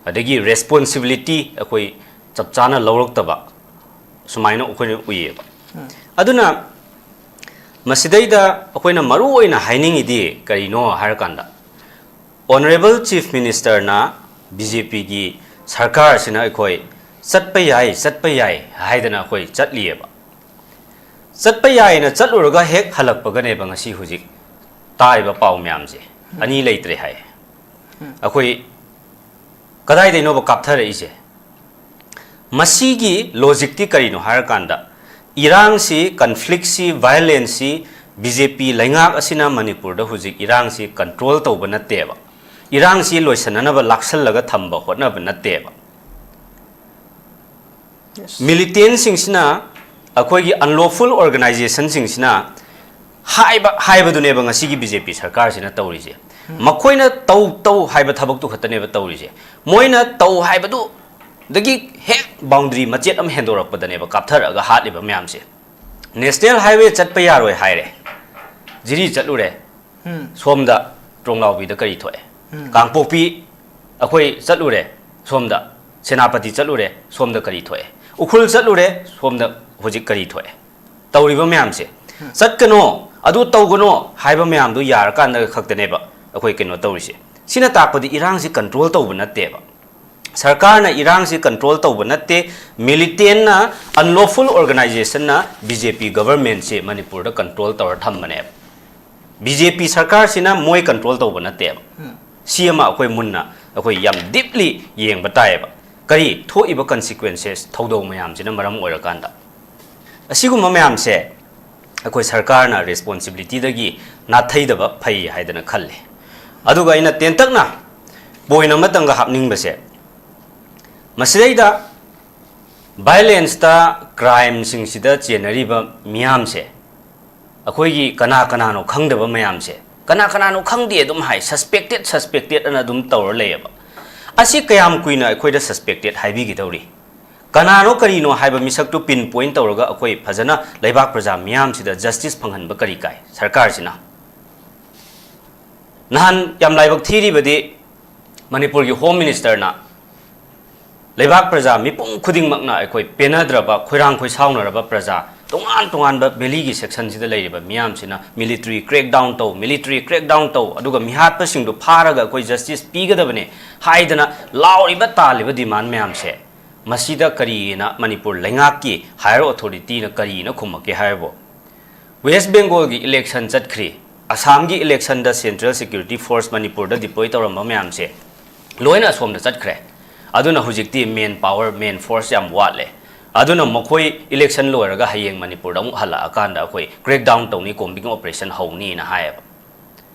ꯑꯗꯒꯤ ꯔꯦꯁꯄꯣꯟꯁꯤꯕꯤꯂꯤꯇꯤ ꯑꯩꯈꯣꯏ ꯆꯞ ꯆꯥꯅ ꯂꯧꯔꯛꯇꯕ, ꯁꯨꯃꯥꯏꯅ ꯑꯩꯈꯣꯏꯅ ꯎꯏꯌꯦꯕ꯫ ꯑꯗꯨꯅ ꯃꯁꯤꯗꯩꯗ ꯑꯩꯈꯣꯏꯅ ꯃꯔꯨ ꯑꯣꯏꯅ ꯍꯥꯏꯅꯤꯡꯉꯤꯗꯤ ꯀꯔꯤꯅꯣ ꯍꯥꯏꯔꯀꯥꯟꯗ, ꯑꯣꯅꯔꯦꯕꯜ ꯆꯤꯐ ꯃꯤꯅꯤꯁꯇꯔꯅ ꯕꯤ ꯖꯦ ꯄꯤꯒꯤ ꯁꯔꯀꯥꯔꯁꯤꯅ ꯑꯩꯈꯣꯏ ꯆꯠꯄ ꯌꯥꯏ, ꯆꯠꯄ ꯌꯥꯏ ꯍꯥꯏꯗꯅ ꯑꯩꯈꯣꯏ ꯆꯠꯂꯤꯑꯕ꯫ ꯆꯠꯄ ꯌꯥꯏꯅ ꯆꯠꯂꯨꯔꯒ ꯍꯦꯛ ꯍꯜꯂꯛꯄꯒꯅꯦꯕ ꯉꯁꯤ ꯍꯧꯖꯤꯛ ꯇꯥꯔꯤꯕ ꯄꯥꯎ ꯃꯌꯥꯝꯁꯦ꯫ ꯑꯅꯤ ꯂꯩꯇ꯭ꯔꯦ ꯍꯥꯏ꯫ ꯑꯩꯈꯣꯏ ꯀꯗꯥꯏꯗꯩꯅꯣꯕ ꯀꯥꯞꯊꯔꯛꯏꯁꯦ? ꯃꯁꯤꯒꯤ ꯂꯣꯖꯤꯛꯇꯤ ꯀꯔꯤꯅꯣ ꯍꯥꯏꯔꯀꯥꯟꯗ, ꯏꯔꯥꯡꯁꯤ, ꯀꯟꯐ꯭ꯂꯤꯛꯁꯤ, ꯚꯥꯏꯑꯣꯂꯦꯟꯁꯁꯤ ꯕꯤ ꯖꯦ ꯄꯤ ꯂꯩꯉꯥꯛ ꯑꯁꯤꯅ ꯃꯅꯤꯄꯨꯔꯗ ꯍꯧꯖꯤꯛ ꯏꯔꯥꯡꯁꯤ ꯀꯟꯇ꯭ꯔꯣꯜ ꯇꯧꯕ ꯅꯠꯇꯦꯕ, ꯏꯔꯥꯡꯁꯤ ꯂꯣꯏꯁꯟꯅꯅꯕ ꯂꯥꯛꯁꯜꯂꯒ ꯊꯝꯕ ꯍꯣꯠꯅꯕ ꯅꯠꯇꯦꯕ꯫ ꯃꯤꯂꯤꯇꯦꯟꯁꯤꯡꯁꯤꯅ, ꯑꯩꯈꯣꯏꯒꯤ ꯑꯟꯂꯣꯐꯨꯜ ꯑꯣꯔꯒꯅꯥꯏꯖꯦꯁꯟꯁꯤꯡꯁꯤꯅ ꯍꯥꯏꯕ, ꯍꯥꯏꯕꯗꯨꯅꯦꯕ ꯉꯁꯤꯒꯤ ꯕꯤ ꯖꯦ ꯄꯤ ꯁꯔꯀꯥꯔꯁꯤꯅ ꯇꯧꯔꯤꯁꯦ꯫ ꯃꯈꯣꯏꯅ ꯇꯧ, ꯇꯧ ꯍꯥꯏꯕ ꯊꯕꯛꯇꯨ ꯈꯛꯇꯅꯦꯕ ꯇꯧꯔꯤꯁꯦ꯫ ꯃꯣꯏꯅ ꯇꯧ ꯍꯥꯏꯕꯗꯨ ꯗꯒꯤ ꯍꯦꯛ ꯕꯥꯎꯟꯗꯔꯤ ꯃꯆꯦꯠ ꯑꯃ ꯍꯦꯟꯗꯣꯔꯛꯄꯗꯅꯦꯕ ꯀꯥꯞꯊꯔꯛꯑꯒ ꯍꯥꯠꯂꯤꯕ ꯃꯌꯥꯝꯁꯦ꯫ ꯅꯦꯁꯅꯦꯜ ꯍꯥꯏꯋꯦ ꯆꯠꯄ ꯌꯥꯔꯣꯏ ꯍꯥꯏꯔꯦ, ꯖꯤꯔꯤ ꯆꯠꯂꯨꯔꯦ, ꯎꯝ꯫ ꯁꯣꯝꯗ ꯇ꯭ꯔꯣꯡꯂꯥꯎꯕꯤꯗ ꯀꯔꯤ ꯊꯣꯛꯑꯦ? ꯎꯝ꯫ ꯀꯥꯡꯄꯣꯛꯄꯤ ꯑꯩꯈꯣꯏ ꯆꯠꯂꯨꯔꯦ, ꯁꯣꯝꯗ ꯁꯦꯅꯥꯄꯇꯤ ꯆꯠꯂꯨꯔꯦ, ꯁꯣꯝꯗ ꯀꯔꯤ ꯊꯣꯛꯑꯦ? ꯎꯈ꯭ꯔꯨꯜ ꯆꯠꯂꯨꯔꯦ, ꯁꯣꯝꯗ ꯍꯧꯖꯤꯛ ꯀꯔꯤ ꯊꯣꯛꯑꯦ? ꯇꯧꯔꯤꯕ ꯃꯌꯥꯝꯁꯦ꯫ ꯎꯝ꯫ ꯆꯠꯀꯅꯣ, ꯑꯗꯨ ꯇꯧꯒꯅꯣ ꯍꯥꯏꯕ ꯃꯌꯥꯝꯗꯨ ꯌꯥꯔꯀꯥꯟꯗ ꯈꯛꯇꯅꯦꯕ ꯑꯩꯈꯣꯏ ꯀꯩꯅꯣ ꯇꯧꯔꯤꯁꯦ꯫ ꯁꯤꯅ ꯇꯥꯛꯄꯗꯤ ꯏꯔꯥꯡꯁꯤ ꯀꯟꯇ꯭ꯔꯣꯜ ꯇꯧꯕ ꯅꯠꯇꯦꯕ꯫ ꯁꯔꯀꯥꯔꯅ ꯏꯔꯥꯡꯁꯤ ꯀꯟꯇ꯭ꯔꯣꯜ ꯇꯧꯕ ꯅꯠꯇꯦ, ꯃꯤꯂꯤꯇꯦꯟꯅ, ꯑꯟꯂꯣꯐꯨꯜ ꯑꯣꯔꯒꯅꯥꯏꯖꯦꯁꯟꯅ ꯕꯤ ꯖꯦ ꯄꯤ ꯒꯚꯔꯟꯃꯦꯟꯁꯤ ꯃꯅꯤꯄꯨꯔꯗ ꯀꯟꯇ꯭ꯔꯣꯜ ꯇꯧꯔ ꯊꯝꯕꯅꯦꯕ꯫ ꯕꯤ ꯖꯦ ꯄꯤ ꯁꯔꯀꯥꯔꯁꯤꯅ ꯃꯣꯏ ꯀꯟꯇ꯭ꯔꯣꯜ ꯇꯧꯕ ꯅꯠꯇꯦꯕ꯫ ꯎꯝ꯫ ꯁꯤ ꯑꯃ ꯑꯩꯈꯣꯏ ꯃꯨꯟꯅ, ꯑꯩꯈꯣꯏ ꯌꯥꯝ ꯗꯤꯞꯂꯤ ꯌꯦꯡꯕ ꯇꯥꯏꯌꯦꯕ꯫ ꯀꯔꯤ ꯊꯣꯛꯏꯕ ꯀꯟꯁꯤꯀ꯭ꯋꯦꯟꯁꯦꯁ, ꯊꯧꯗꯧ ꯃꯌꯥꯝꯁꯤꯅ ꯃꯔꯝ ꯑꯣꯏꯔꯀꯥꯟꯗ ꯑꯁꯤꯒꯨꯝꯕ ꯃꯌꯥꯝꯁꯦ ꯑꯩꯈꯣꯏ ꯁꯔꯀꯥꯔꯅ ꯔꯦꯁꯄꯣꯟꯁꯤꯕꯤꯂꯤꯇꯤꯗꯒꯤ ꯅꯥꯊꯩꯗꯕ ꯐꯩ ꯍꯥꯏꯗꯅ ꯈꯜꯂꯤ꯫ ꯑꯗꯨꯒ ꯑꯩꯅ ꯇꯦꯟꯇꯛꯅ ꯄꯣꯏꯟ ꯑꯃꯇꯪꯒ ꯍꯥꯞꯅꯤꯡꯕꯁꯦ, ꯃꯁꯤꯗꯩꯗ ꯚꯥꯏꯑꯣꯂꯦꯟꯁꯇ, ꯀ꯭ꯔꯥꯏꯝꯁꯤꯡꯁꯤꯗ ꯆꯦꯟꯅꯔꯤꯕ ꯃꯤꯌꯥꯝꯁꯦ, ꯑꯩꯈꯣꯏꯒꯤ ꯀꯅꯥ ꯀꯅꯥꯅꯣ ꯈꯪꯗꯕ ꯃꯌꯥꯝꯁꯦ, ꯀꯅꯥ ꯀꯅꯥꯅꯣ ꯈꯪꯗꯦ ꯑꯗꯨꯝ ꯍꯥꯏ, ꯁꯁꯄꯦꯛꯇꯦꯠ, ꯁꯁꯄꯦꯛꯇꯦꯠ ꯑꯅ ꯑꯗꯨꯝ ꯇꯧꯔ ꯂꯩꯌꯦꯕ꯫ ꯑꯁꯤ ꯀꯌꯥꯝ ꯀꯨꯏꯅ ꯑꯩꯈꯣꯏꯗ ꯁꯁꯄꯦꯛꯇꯦꯠ ꯍꯥꯏꯕꯤꯒꯗꯧꯔꯤ? ꯀꯅꯥꯅꯣ ꯀꯔꯤꯅꯣ ꯍꯥꯏꯕ ꯃꯤꯁꯛꯇꯨ ꯄꯤꯟ ꯄꯣꯏꯟ ꯇꯧꯔꯒ ꯑꯩꯈꯣꯏ ꯐꯖꯅ ꯂꯩꯕꯥꯛ ꯄ꯭ꯔꯖꯥ ꯃꯤꯌꯥꯝꯁꯤꯗ ꯖꯁꯇꯤꯁ ꯐꯪꯍꯟꯕ ꯀꯔꯤ ꯀꯥꯏ ꯁꯔꯀꯥꯔꯁꯤꯅ? ꯅꯍꯥꯟ ꯌꯥꯝ ꯂꯥꯏꯕꯛ ꯊꯤꯔꯤꯕꯗꯤ ꯃꯅꯤꯄꯨꯔꯒꯤ ꯍꯣꯝ ꯃꯤꯅꯤꯁꯇꯔꯅ ꯂꯩꯕꯥꯛ ꯄ꯭ꯔꯖꯥ ꯃꯤꯄꯨꯝ ꯈꯨꯗꯤꯡꯃꯛꯅ ꯑꯩꯈꯣꯏ ꯄꯦꯟꯅꯗ꯭ꯔꯕ, ꯈꯣꯏꯔꯥꯡ ꯈꯣꯏꯁꯥꯎꯅꯔꯕ ꯄ꯭ꯔꯖꯥ ꯇꯣꯉꯥꯟ ꯇꯣꯉꯥꯟꯕ ꯚꯦꯂꯤꯒꯤ ꯁꯦꯛꯁꯟꯁꯤꯗ ꯂꯩꯔꯤꯕ ꯃꯤꯌꯥꯝꯁꯤꯅ military crackdown ꯇꯧ, military crackdown ꯇꯧ, ꯑꯗꯨꯒ ꯃꯤꯍꯥꯠꯄꯁꯤꯡꯗꯨ ꯐꯥꯔꯒ ꯑꯩꯈꯣꯏ ꯖꯁꯇꯤꯁ ꯄꯤꯒꯗꯕꯅꯦ ꯍꯥꯏꯗꯅ ꯂꯥꯎꯔꯤꯕ ꯇꯥꯜꯂꯤꯕ ꯗꯤꯃꯥꯟ ꯃꯌꯥꯝꯁꯦ, ꯃꯁꯤꯗ ꯀꯔꯤꯅ ꯃꯅꯤꯄꯨꯔ ꯂꯩꯉꯥꯛꯀꯤ ꯍꯥꯏꯌꯔ ꯑꯣꯊꯣꯔꯤꯇꯤꯅ ꯀꯔꯤꯅ ꯈꯨꯝꯃꯛꯀꯦ ꯍꯥꯏꯕꯨ? ꯋꯦꯁ ꯕꯦꯡꯒꯣꯜꯒꯤ ꯏꯂꯦꯛꯁꯟ ꯆꯠꯈ꯭ꯔꯤ, ꯑꯁꯥꯝꯒꯤ ꯏꯂꯦꯛꯁꯟꯗ ꯁꯦꯟꯇ꯭ꯔꯦꯜ ꯁꯦꯀ꯭ꯌꯨꯔꯤꯇꯤ ꯐꯣꯔꯁ ꯃꯅꯤꯄꯨꯔꯗ ꯗꯤꯄ꯭ꯂꯣꯏ ꯇꯧꯔꯝꯕ ꯃꯌꯥꯝꯁꯦ ꯂꯣꯏꯅ ꯑꯁꯣꯝꯗ ꯆꯠꯈ꯭ꯔꯦ꯫ ꯑꯗꯨꯅ ꯍꯧꯖꯤꯛꯇꯤ ꯃꯦꯟ ꯄꯥꯋꯔ, ꯃꯦꯟ ꯐꯣꯔꯁ ꯌꯥꯝ ꯋꯥꯠꯂꯦ꯫ ꯑꯗꯨꯅ ꯃꯈꯣꯏ ꯏꯂꯦꯛꯁꯟ ꯂꯣꯏꯔꯒ ꯍꯌꯦꯡ ꯃꯅꯤꯄꯨꯔꯗ ꯑꯃꯨꯛ ꯍꯜꯂꯛꯑꯀꯥꯟꯗ ꯑꯩꯈꯣꯏ ꯀ꯭ꯔꯦꯛꯗꯥꯎꯟ ꯇꯧꯅꯤ, ꯀꯣꯝꯕꯤꯡ ꯑꯣꯄꯔꯦꯁꯟ ꯍꯧꯅꯤꯅ ꯍꯥꯏꯌꯦꯕ꯫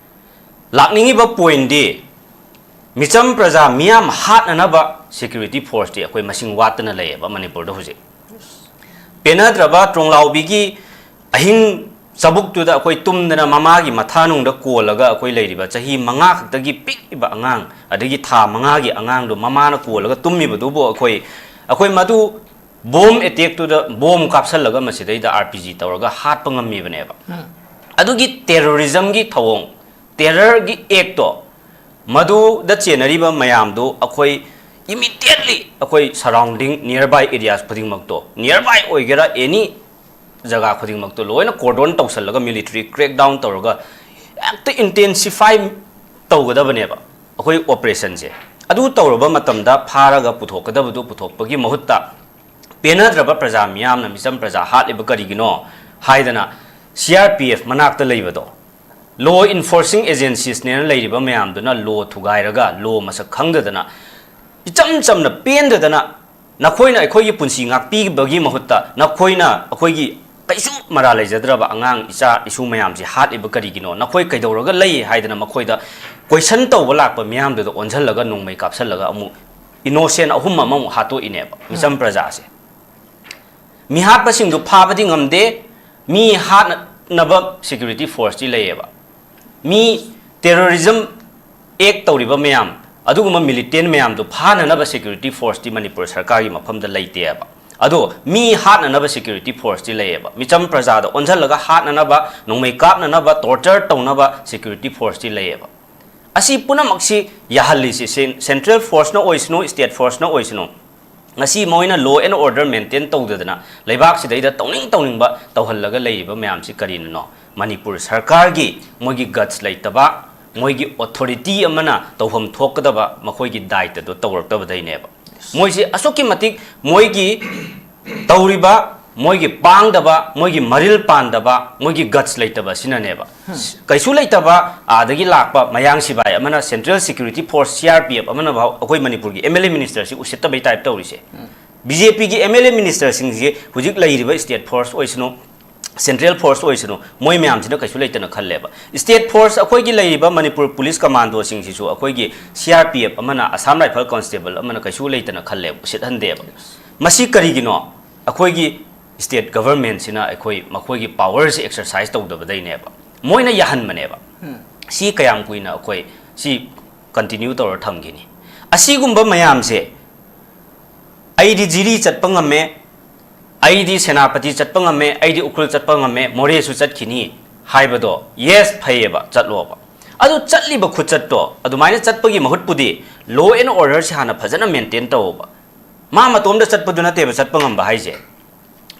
ꯂꯥꯛꯅꯤꯡꯉꯤꯕ ꯄꯣꯏꯟꯗꯤ, ꯃꯤꯆꯝ ꯄ꯭ꯔꯖꯥ ꯃꯤꯌꯥꯝ ꯍꯥꯠꯅꯅꯕ ꯁꯦꯀ꯭ꯌꯨꯔꯤꯇꯤ ꯐꯣꯔꯁꯇꯤ ꯑꯩꯈꯣꯏ ꯃꯁꯤꯡ ꯋꯥꯠꯇꯅ ꯂꯩꯌꯦꯕ ꯃꯅꯤꯄꯨꯔꯗ ꯍꯧꯖꯤꯛ꯫ ꯄꯦꯟꯅꯗ꯭ꯔꯕ ꯇ꯭ꯔꯣꯡꯂꯥꯎꯕꯤꯒꯤ ꯑꯍꯤꯡ ꯆꯥꯕꯨꯛꯇꯨꯗ ꯑꯩꯈꯣꯏ ꯇꯨꯝꯗꯅ ꯃꯃꯥꯒꯤ ꯃꯊꯥꯅꯨꯡꯗ ꯀꯣꯜꯂꯒ ꯑꯩꯈꯣꯏ ꯂꯩꯔꯤꯕ ꯆꯍꯤ ꯃꯉꯥ ꯈꯛꯇꯒꯤ ꯄꯤꯛꯏꯕ ꯑꯉꯥꯡ, ꯑꯗꯒꯤ ꯊꯥ ꯃꯉꯥꯒꯤ ꯑꯉꯥꯡꯗꯣ ꯃꯃꯥꯅ ꯀꯣꯜꯂꯒ ꯇꯨꯝꯃꯤꯕꯗꯨꯕꯨ ꯑꯩꯈꯣꯏ, ꯑꯩꯈꯣꯏ ꯃꯗꯨ ꯕꯣꯝ ꯑꯦꯇꯦꯛꯇꯨꯗ ꯕꯣꯝ ꯀꯥꯞꯁꯜꯂꯒ ꯃꯁꯤꯗꯩꯗ ꯑꯥꯔ ꯄꯤ ꯖꯤ ꯇꯧꯔꯒ ꯍꯥꯠꯄ ꯉꯝꯃꯤꯕꯅꯦꯕ꯫ ꯑꯗꯨꯒꯤ ꯇꯦꯔꯣꯔꯤꯖꯝꯒꯤ ꯊꯧꯑꯣꯡ, ꯇꯦꯔꯔꯒꯤ ꯑꯦꯛꯇꯣ, ꯃꯗꯨꯗ ꯆꯦꯟꯅꯔꯤꯕ ꯃꯌꯥꯝꯗꯨ ꯑꯩꯈꯣꯏ immediately ꯑꯩꯈꯣꯏ surrounding nearby areas ꯈꯨꯗꯤꯡꯃꯛꯇꯣ, nearby ꯑꯣꯏꯒꯦꯔꯥ, any ꯖꯒꯥ ꯈꯨꯗꯤꯡꯃꯛꯇꯣ ꯂꯣꯏꯅ cordon ꯇꯧꯁꯜꯂꯒ military crackdown ꯇꯧꯔꯒ ꯍꯦꯛꯇ intensify ꯇꯧꯒꯗꯕꯅꯦꯕ ꯑꯩꯈꯣꯏ operationꯁꯦ꯫ ꯑꯗꯨ ꯇꯧꯔꯕ ꯃꯇꯝꯗ ꯐꯥꯔꯒ ꯄꯨꯊꯣꯛꯀꯗꯕꯗꯨ ꯄꯨꯊꯣꯛꯄꯒꯤ ꯃꯍꯨꯠꯇ, ꯄꯦꯟꯅꯗ꯭ꯔꯕ ꯄ꯭ꯔꯖꯥ ꯃꯤꯌꯥꯝꯅ, ꯃꯤꯆꯝ ꯄ꯭ꯔꯖꯥ ꯍꯥꯠꯂꯤꯕ ꯀꯔꯤꯒꯤꯅꯣ ꯍꯥꯏꯗꯅ, ꯁꯤ ꯑꯥꯔ ꯄꯤ ꯑꯦꯐ ꯃꯅꯥꯛꯇ ꯂꯩꯕꯗꯣ, law enforcing agencies ꯅꯦꯅ ꯂꯩꯔꯤꯕ ꯃꯌꯥꯝꯗꯨꯅ law ꯊꯨꯒꯥꯏꯔꯒ, law ꯃꯁꯛ ꯈꯪꯗꯗꯅ, ꯏꯆꯝ ꯆꯝꯅ ꯄꯦꯟꯗꯗꯅ, ꯅꯈꯣꯏꯅ ꯑꯩꯈꯣꯏꯒꯤ ꯄꯨꯟꯁꯤ ꯉꯥꯛꯄꯤꯕꯒꯤ ꯃꯍꯨꯠꯇ ꯅꯈꯣꯏꯅ ꯑꯩꯈꯣꯏꯒꯤ ꯀꯩꯁꯨ ꯃꯔꯥꯜ ꯂꯩꯖꯗ꯭ꯔꯕ ꯑꯉꯥꯡ ꯏꯆꯥ ꯏꯁꯨ ꯃꯌꯥꯝꯁꯤ ꯍꯥꯠꯂꯤꯕ ꯀꯔꯤꯒꯤꯅꯣ? ꯅꯈꯣꯏ ꯀꯩꯗꯧꯔꯒ ꯂꯩ ꯍꯥꯏꯗꯅ ꯃꯈꯣꯏꯗ question ꯇꯧꯕ ꯂꯥꯛꯄ ꯃꯤꯌꯥꯝꯗꯨꯗ ꯑꯣꯟꯁꯤꯜꯂꯒ ꯅꯣꯡꯃꯩ ꯀꯥꯞꯁꯜꯂꯒ ꯑꯃꯨꯛ innocent ꯑꯍꯨꯝ ꯑꯃꯃꯨꯛ ꯍꯥꯠꯇꯣꯛꯏꯅꯦꯕ, ꯃꯤꯆꯝ ꯄ꯭ꯔꯖꯥꯁꯦ꯫ ꯃꯤꯍꯥꯠꯄꯁꯤꯡꯗꯨ ꯐꯥꯕꯗꯤ ꯉꯝꯗꯦ꯫ ꯃꯤ ꯍꯥꯠꯅꯕ security force ꯇꯤ ꯂꯩꯌꯦꯕ꯫ ꯃꯤ terrorism act ꯇꯧꯔꯤꯕ ꯃꯌꯥꯝ, ꯑꯗꯨꯒꯨꯝꯕ militant ꯃꯌꯥꯝꯗꯨ ꯐꯥꯅꯅꯕ security force ꯇꯤ ꯃꯅꯤꯄꯨꯔ ꯁꯔꯀꯥꯔꯒꯤ ꯃꯐꯝꯗ ꯂꯩꯇꯦꯕ꯫ ꯑꯗꯣ ꯃꯤ ꯍꯥꯠꯅꯅꯕ security force ꯇꯤ ꯂꯩꯌꯦꯕ꯫ ꯃꯤꯆꯝ ꯄ꯭ꯔꯖꯥꯗ ꯑꯣꯟꯁꯤꯜꯂꯒ ꯍꯥꯠꯅꯅꯕ, ꯅꯣꯡꯃꯩ ꯀꯥꯞꯅꯅꯕ, torture ꯇꯧꯅꯕ security force ꯇꯤ ꯂꯩꯌꯦꯕ꯫ ꯑꯁꯤ ꯄꯨꯝꯅꯃꯛꯁꯤ ꯌꯥꯍꯜꯂꯤꯁꯤ ꯁꯦꯟ-, central force ꯅ ꯑꯣꯏꯁꯅꯨ, state force ꯅ ꯑꯣꯏꯁꯅꯨ, ꯉꯁꯤ ꯃꯣꯏꯅ law and order maintain ꯇꯧꯗꯗꯅ ꯂꯩꯕꯥꯛꯁꯤꯗꯩꯗ ꯇꯧꯅꯤꯡ ꯇꯧꯅꯤꯡꯕ ꯇꯧꯍꯜꯂꯒ ꯂꯩꯔꯤꯕ ꯃꯌꯥꯝꯁꯤ ꯀꯔꯤꯅꯅꯣ? ꯃꯅꯤꯄꯨꯔ ꯁꯔꯀꯥꯔꯒꯤ ꯃꯣꯏꯒꯤ guts ꯂꯩꯇꯕ, ꯃꯣꯏꯒꯤ authority ꯑꯃꯅ ꯇꯧꯐꯝ ꯊꯣꯛꯀꯗꯕ ꯃꯈꯣꯏꯒꯤ ꯗꯥꯏꯇꯗꯣ ꯇꯧꯔꯛꯇꯕꯗꯩꯅꯦꯕ꯫ ꯃꯣꯏꯁꯤ ꯑꯁꯨꯛꯀꯤ ꯃꯇꯤꯛ ꯃꯣꯏꯒꯤ ꯇꯧꯔꯤꯕ, ꯃꯣꯏꯒꯤ ꯄꯥꯡꯗꯕ, ꯃꯣꯏꯒꯤ ꯃꯔꯤꯜ ꯄꯥꯟꯗꯕ, ꯃꯣꯏꯒꯤ guts ꯂꯩꯇꯕ ꯑꯁꯤꯅꯅꯦꯕ꯫ ꯀꯩꯁꯨ ꯂꯩꯇꯕ ꯑꯥꯗꯒꯤ ꯂꯥꯛꯄ ꯃꯌꯥꯡ ꯁꯤꯕꯥꯏ ꯑꯃꯅ central security force C R P F ꯑꯃꯅ ꯐꯥꯎ ꯑꯩꯈꯣꯏ ꯃꯅꯤꯄꯨꯔꯒꯤ M L A minister ꯁꯤ ꯎꯁꯤꯠꯇꯕꯩ type ꯇꯧꯔꯤꯁꯦ꯫ B J P ꯒꯤ M L A minister ꯁꯤꯡꯁꯤ ꯍꯧꯖꯤꯛ ꯂꯩꯔꯤꯕ state force ꯑꯣꯏꯁꯅꯨ, central force ꯑꯣꯏꯁꯅꯨ, ꯃꯣꯏ ꯃꯌꯥꯝꯁꯤꯅ ꯀꯩꯁꯨ ꯂꯩꯇꯅ ꯈꯜꯂꯦꯕ꯫ State force ꯑꯩꯈꯣꯏꯒꯤ ꯂꯩꯔꯤꯕ ꯃꯅꯤꯄꯨꯔ police commando ꯁꯤꯡꯁꯤꯁꯨ ꯑꯩꯈꯣꯏꯒꯤ C R P F ꯑꯃꯅ, Assam Rifle Constable ꯑꯃꯅ ꯀꯩꯁꯨ ꯂꯩꯇꯅ ꯈꯜꯂꯦꯕ, ꯎꯁꯤꯠꯍꯟꯗꯦꯕ꯫ ꯃꯁꯤ ꯀꯔꯤꯒꯤꯅꯣ? ꯑꯩꯈꯣꯏꯒꯤ state government ꯁꯤꯅ ꯑꯩꯈꯣꯏ ꯃꯈꯣꯏꯒꯤ power ꯁꯤ exercise ꯇꯧꯗꯕꯗꯩꯅꯦꯕ, ꯃꯣꯏꯅ ꯌꯥꯍꯟꯕꯅꯦꯕ꯫ ꯁꯤ ꯀꯌꯥꯝ ꯀꯨꯏꯅ ꯑꯩꯈꯣꯏ ꯁꯤ continue ꯇꯧꯔ ꯊꯝꯈꯤꯅꯤ? ꯑꯁꯤꯒꯨꯝꯕ ꯃꯌꯥꯝꯁꯦ, "ꯑꯩꯗꯤ ꯖꯤꯔꯤ ꯆꯠꯄ ꯉꯝꯃꯦ, ꯑꯩꯗꯤ ꯁꯦꯅꯥꯄꯇꯤ ꯆꯠꯄ ꯉꯝꯃꯦ, ꯑꯩꯗꯤ ꯎꯈ꯭ꯔꯨꯜ ꯆꯠꯄ ꯉꯝꯃꯦ, ꯃꯣꯔꯦꯁꯨ ꯆꯠꯈꯤꯅꯤ" ꯍꯥꯏꯕꯗꯣ, yes, ꯐꯩꯌꯦꯕ, ꯆꯠꯂꯣꯕ꯫ ꯑꯗꯨ ꯆꯠꯂꯤꯕ ꯈꯨꯆꯠꯇꯣ, ꯑꯗꯨꯃꯥꯏꯅ ꯆꯠꯄꯒꯤ ꯃꯍꯨꯠꯄꯨꯗꯤ law and order ꯁꯤ ꯍꯥꯟꯅ ꯐꯖꯅ maintain ꯇꯧꯑꯣꯕ꯫ ꯃꯥ ꯃꯇꯣꯝꯗ ꯆꯠꯄꯗꯨ ꯅꯠꯇꯦꯕ ꯆꯠꯄ ꯉꯝꯕ ꯍꯥꯏꯁꯦ꯫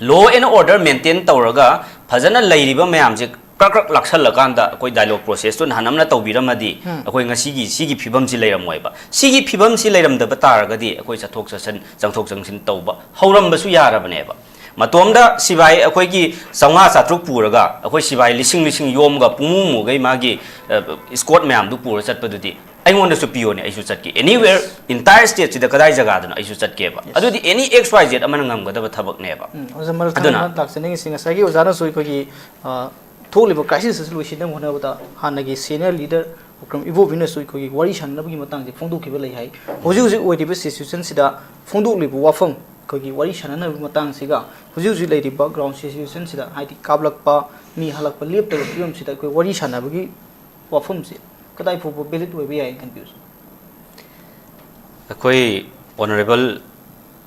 Law and order maintain ꯇꯧꯔꯒ ꯐꯖꯅ ꯂꯩꯔꯤꯕ ꯃꯌꯥꯝꯁꯦ ꯀ꯭ꯔꯛ ꯀ꯭ꯔꯛ ꯂꯥꯛꯁꯜꯂꯀꯥꯟꯗ ꯑꯩꯈꯣꯏ dialogue process ꯇꯨ ꯅꯍꯥꯟ ꯑꯃꯅ ꯇꯧꯕꯤꯔꯝꯃꯗꯤ ꯑꯩꯈꯣꯏ ꯉꯁꯤꯒꯤ ꯁꯤꯒꯤ ꯐꯤꯕꯝꯁꯤ ꯂꯩꯔꯝꯃꯣꯏꯕ꯫ ꯁꯤꯒꯤ ꯐꯤꯕꯝꯁꯤ ꯂꯩꯔꯝꯗꯕ ꯇꯥꯔꯒꯗꯤ ꯑꯩꯈꯣꯏ ꯆꯠꯊꯣꯛ ꯆꯠꯁꯤꯟ, ꯆꯪꯊꯣꯛ ꯆꯪꯁꯤꯟ ꯇꯧꯕ ꯍꯧꯔꯝꯕꯁꯨ ꯌꯥꯔꯕꯅꯦꯕ꯫ ꯃꯇꯣꯝꯗ ꯁꯤꯕꯥꯏ ꯑꯩꯈꯣꯏꯒꯤ ꯆꯥꯝꯃꯉꯥ ꯆꯥꯇ꯭ꯔꯨꯛ ꯄꯨꯔꯒ ꯑꯩꯈꯣꯏ ꯁꯤꯕꯥꯏ ꯂꯤꯁꯤꯡ ꯂꯤꯁꯤꯡ ꯌꯣꯝꯒ ꯄꯨꯡꯃꯨ ꯃꯨꯒꯩ ꯃꯥꯒꯤ, ꯑ, escort ꯃꯌꯥꯝꯗꯨ ꯄꯨꯔ ꯆꯠꯄꯗꯨꯗꯤ ꯑꯩꯉꯣꯟꯗꯁꯨ ꯄꯤꯌꯣꯅꯦ, ꯑꯩꯁꯨ ꯆꯠꯀꯦ꯫ Anywhere, entire state ꯁꯤꯗ ꯀꯗꯥꯏ ꯖꯒꯥꯗꯅꯣ ꯑꯩꯁꯨ ꯆꯠꯀꯦꯕ꯫ ꯑꯗꯨꯗꯤ any X Y Z ꯑꯃꯅ ꯉꯝꯒꯗꯕ ꯊꯕꯛꯅꯦꯕ꯫ ꯎꯝ, ꯑꯣꯖꯥ, ꯃꯔꯛ ꯊꯠꯅ ꯑꯗꯨꯅ ꯑꯃ ꯂꯥꯛꯆꯅꯤꯡꯉꯤꯁꯤ, ꯉꯁꯥꯏꯒꯤ ꯑꯣꯖꯥꯅꯁꯨ ꯑꯩꯈꯣꯏꯒꯤ, ꯑ, ꯊꯣꯛꯂꯤꯕ crisis ꯑꯁꯤ ꯂꯣꯏꯁꯤꯟꯅꯕ ꯍꯣꯠꯅꯕꯗ ꯍꯥꯟꯅꯒꯤ senior leader ꯑꯣꯀ꯭ꯔꯝ ꯏꯕꯣꯕꯤꯅꯁꯨ ꯑꯩꯈꯣꯏꯒꯤ ꯋꯥꯔꯤ ꯁꯥꯟꯅꯅꯕꯒꯤ ꯃꯇꯥꯡꯁꯦ ꯐꯣꯡꯗꯣꯛꯈꯤꯕ ꯂꯩ ꯍꯥꯏ꯫ ꯍꯧꯖꯤꯛ ꯍꯧꯖꯤꯛ ꯑꯣꯏꯔꯤꯕ situation ꯁꯤꯗ ꯐꯣꯡꯗꯣꯛꯂꯤꯕ ꯋꯥꯐꯝ, ꯑꯩꯈꯣꯏꯒꯤ ꯋꯥꯔꯤ ꯁꯥꯟꯅꯅꯕꯒꯤ ꯃꯇꯥꯡꯁꯤꯒ ꯍꯧꯖꯤꯛ ꯍꯧꯖꯤꯛ ꯂꯩꯔꯤꯕ ground situation ꯁꯤꯗ, ꯍꯥꯏꯗꯤ ꯀꯥꯞꯂꯛꯄ, ꯃꯤ ꯍꯜꯂꯛꯄ ꯂꯦꯞꯇꯕ ꯐꯤꯕꯝꯁꯤꯗ ꯑꯩꯈꯣꯏ ꯋꯥꯔꯤ ꯁꯥꯟꯅꯕꯒꯤ ꯋꯥꯐꯝꯁꯦ ꯀꯗꯥꯏ ꯐꯥꯎꯕ valid ꯑꯣꯏꯕ ꯌꯥꯏꯅ ꯈꯟꯕꯤꯕꯁꯦ? ꯑꯩꯈꯣꯏ honourable,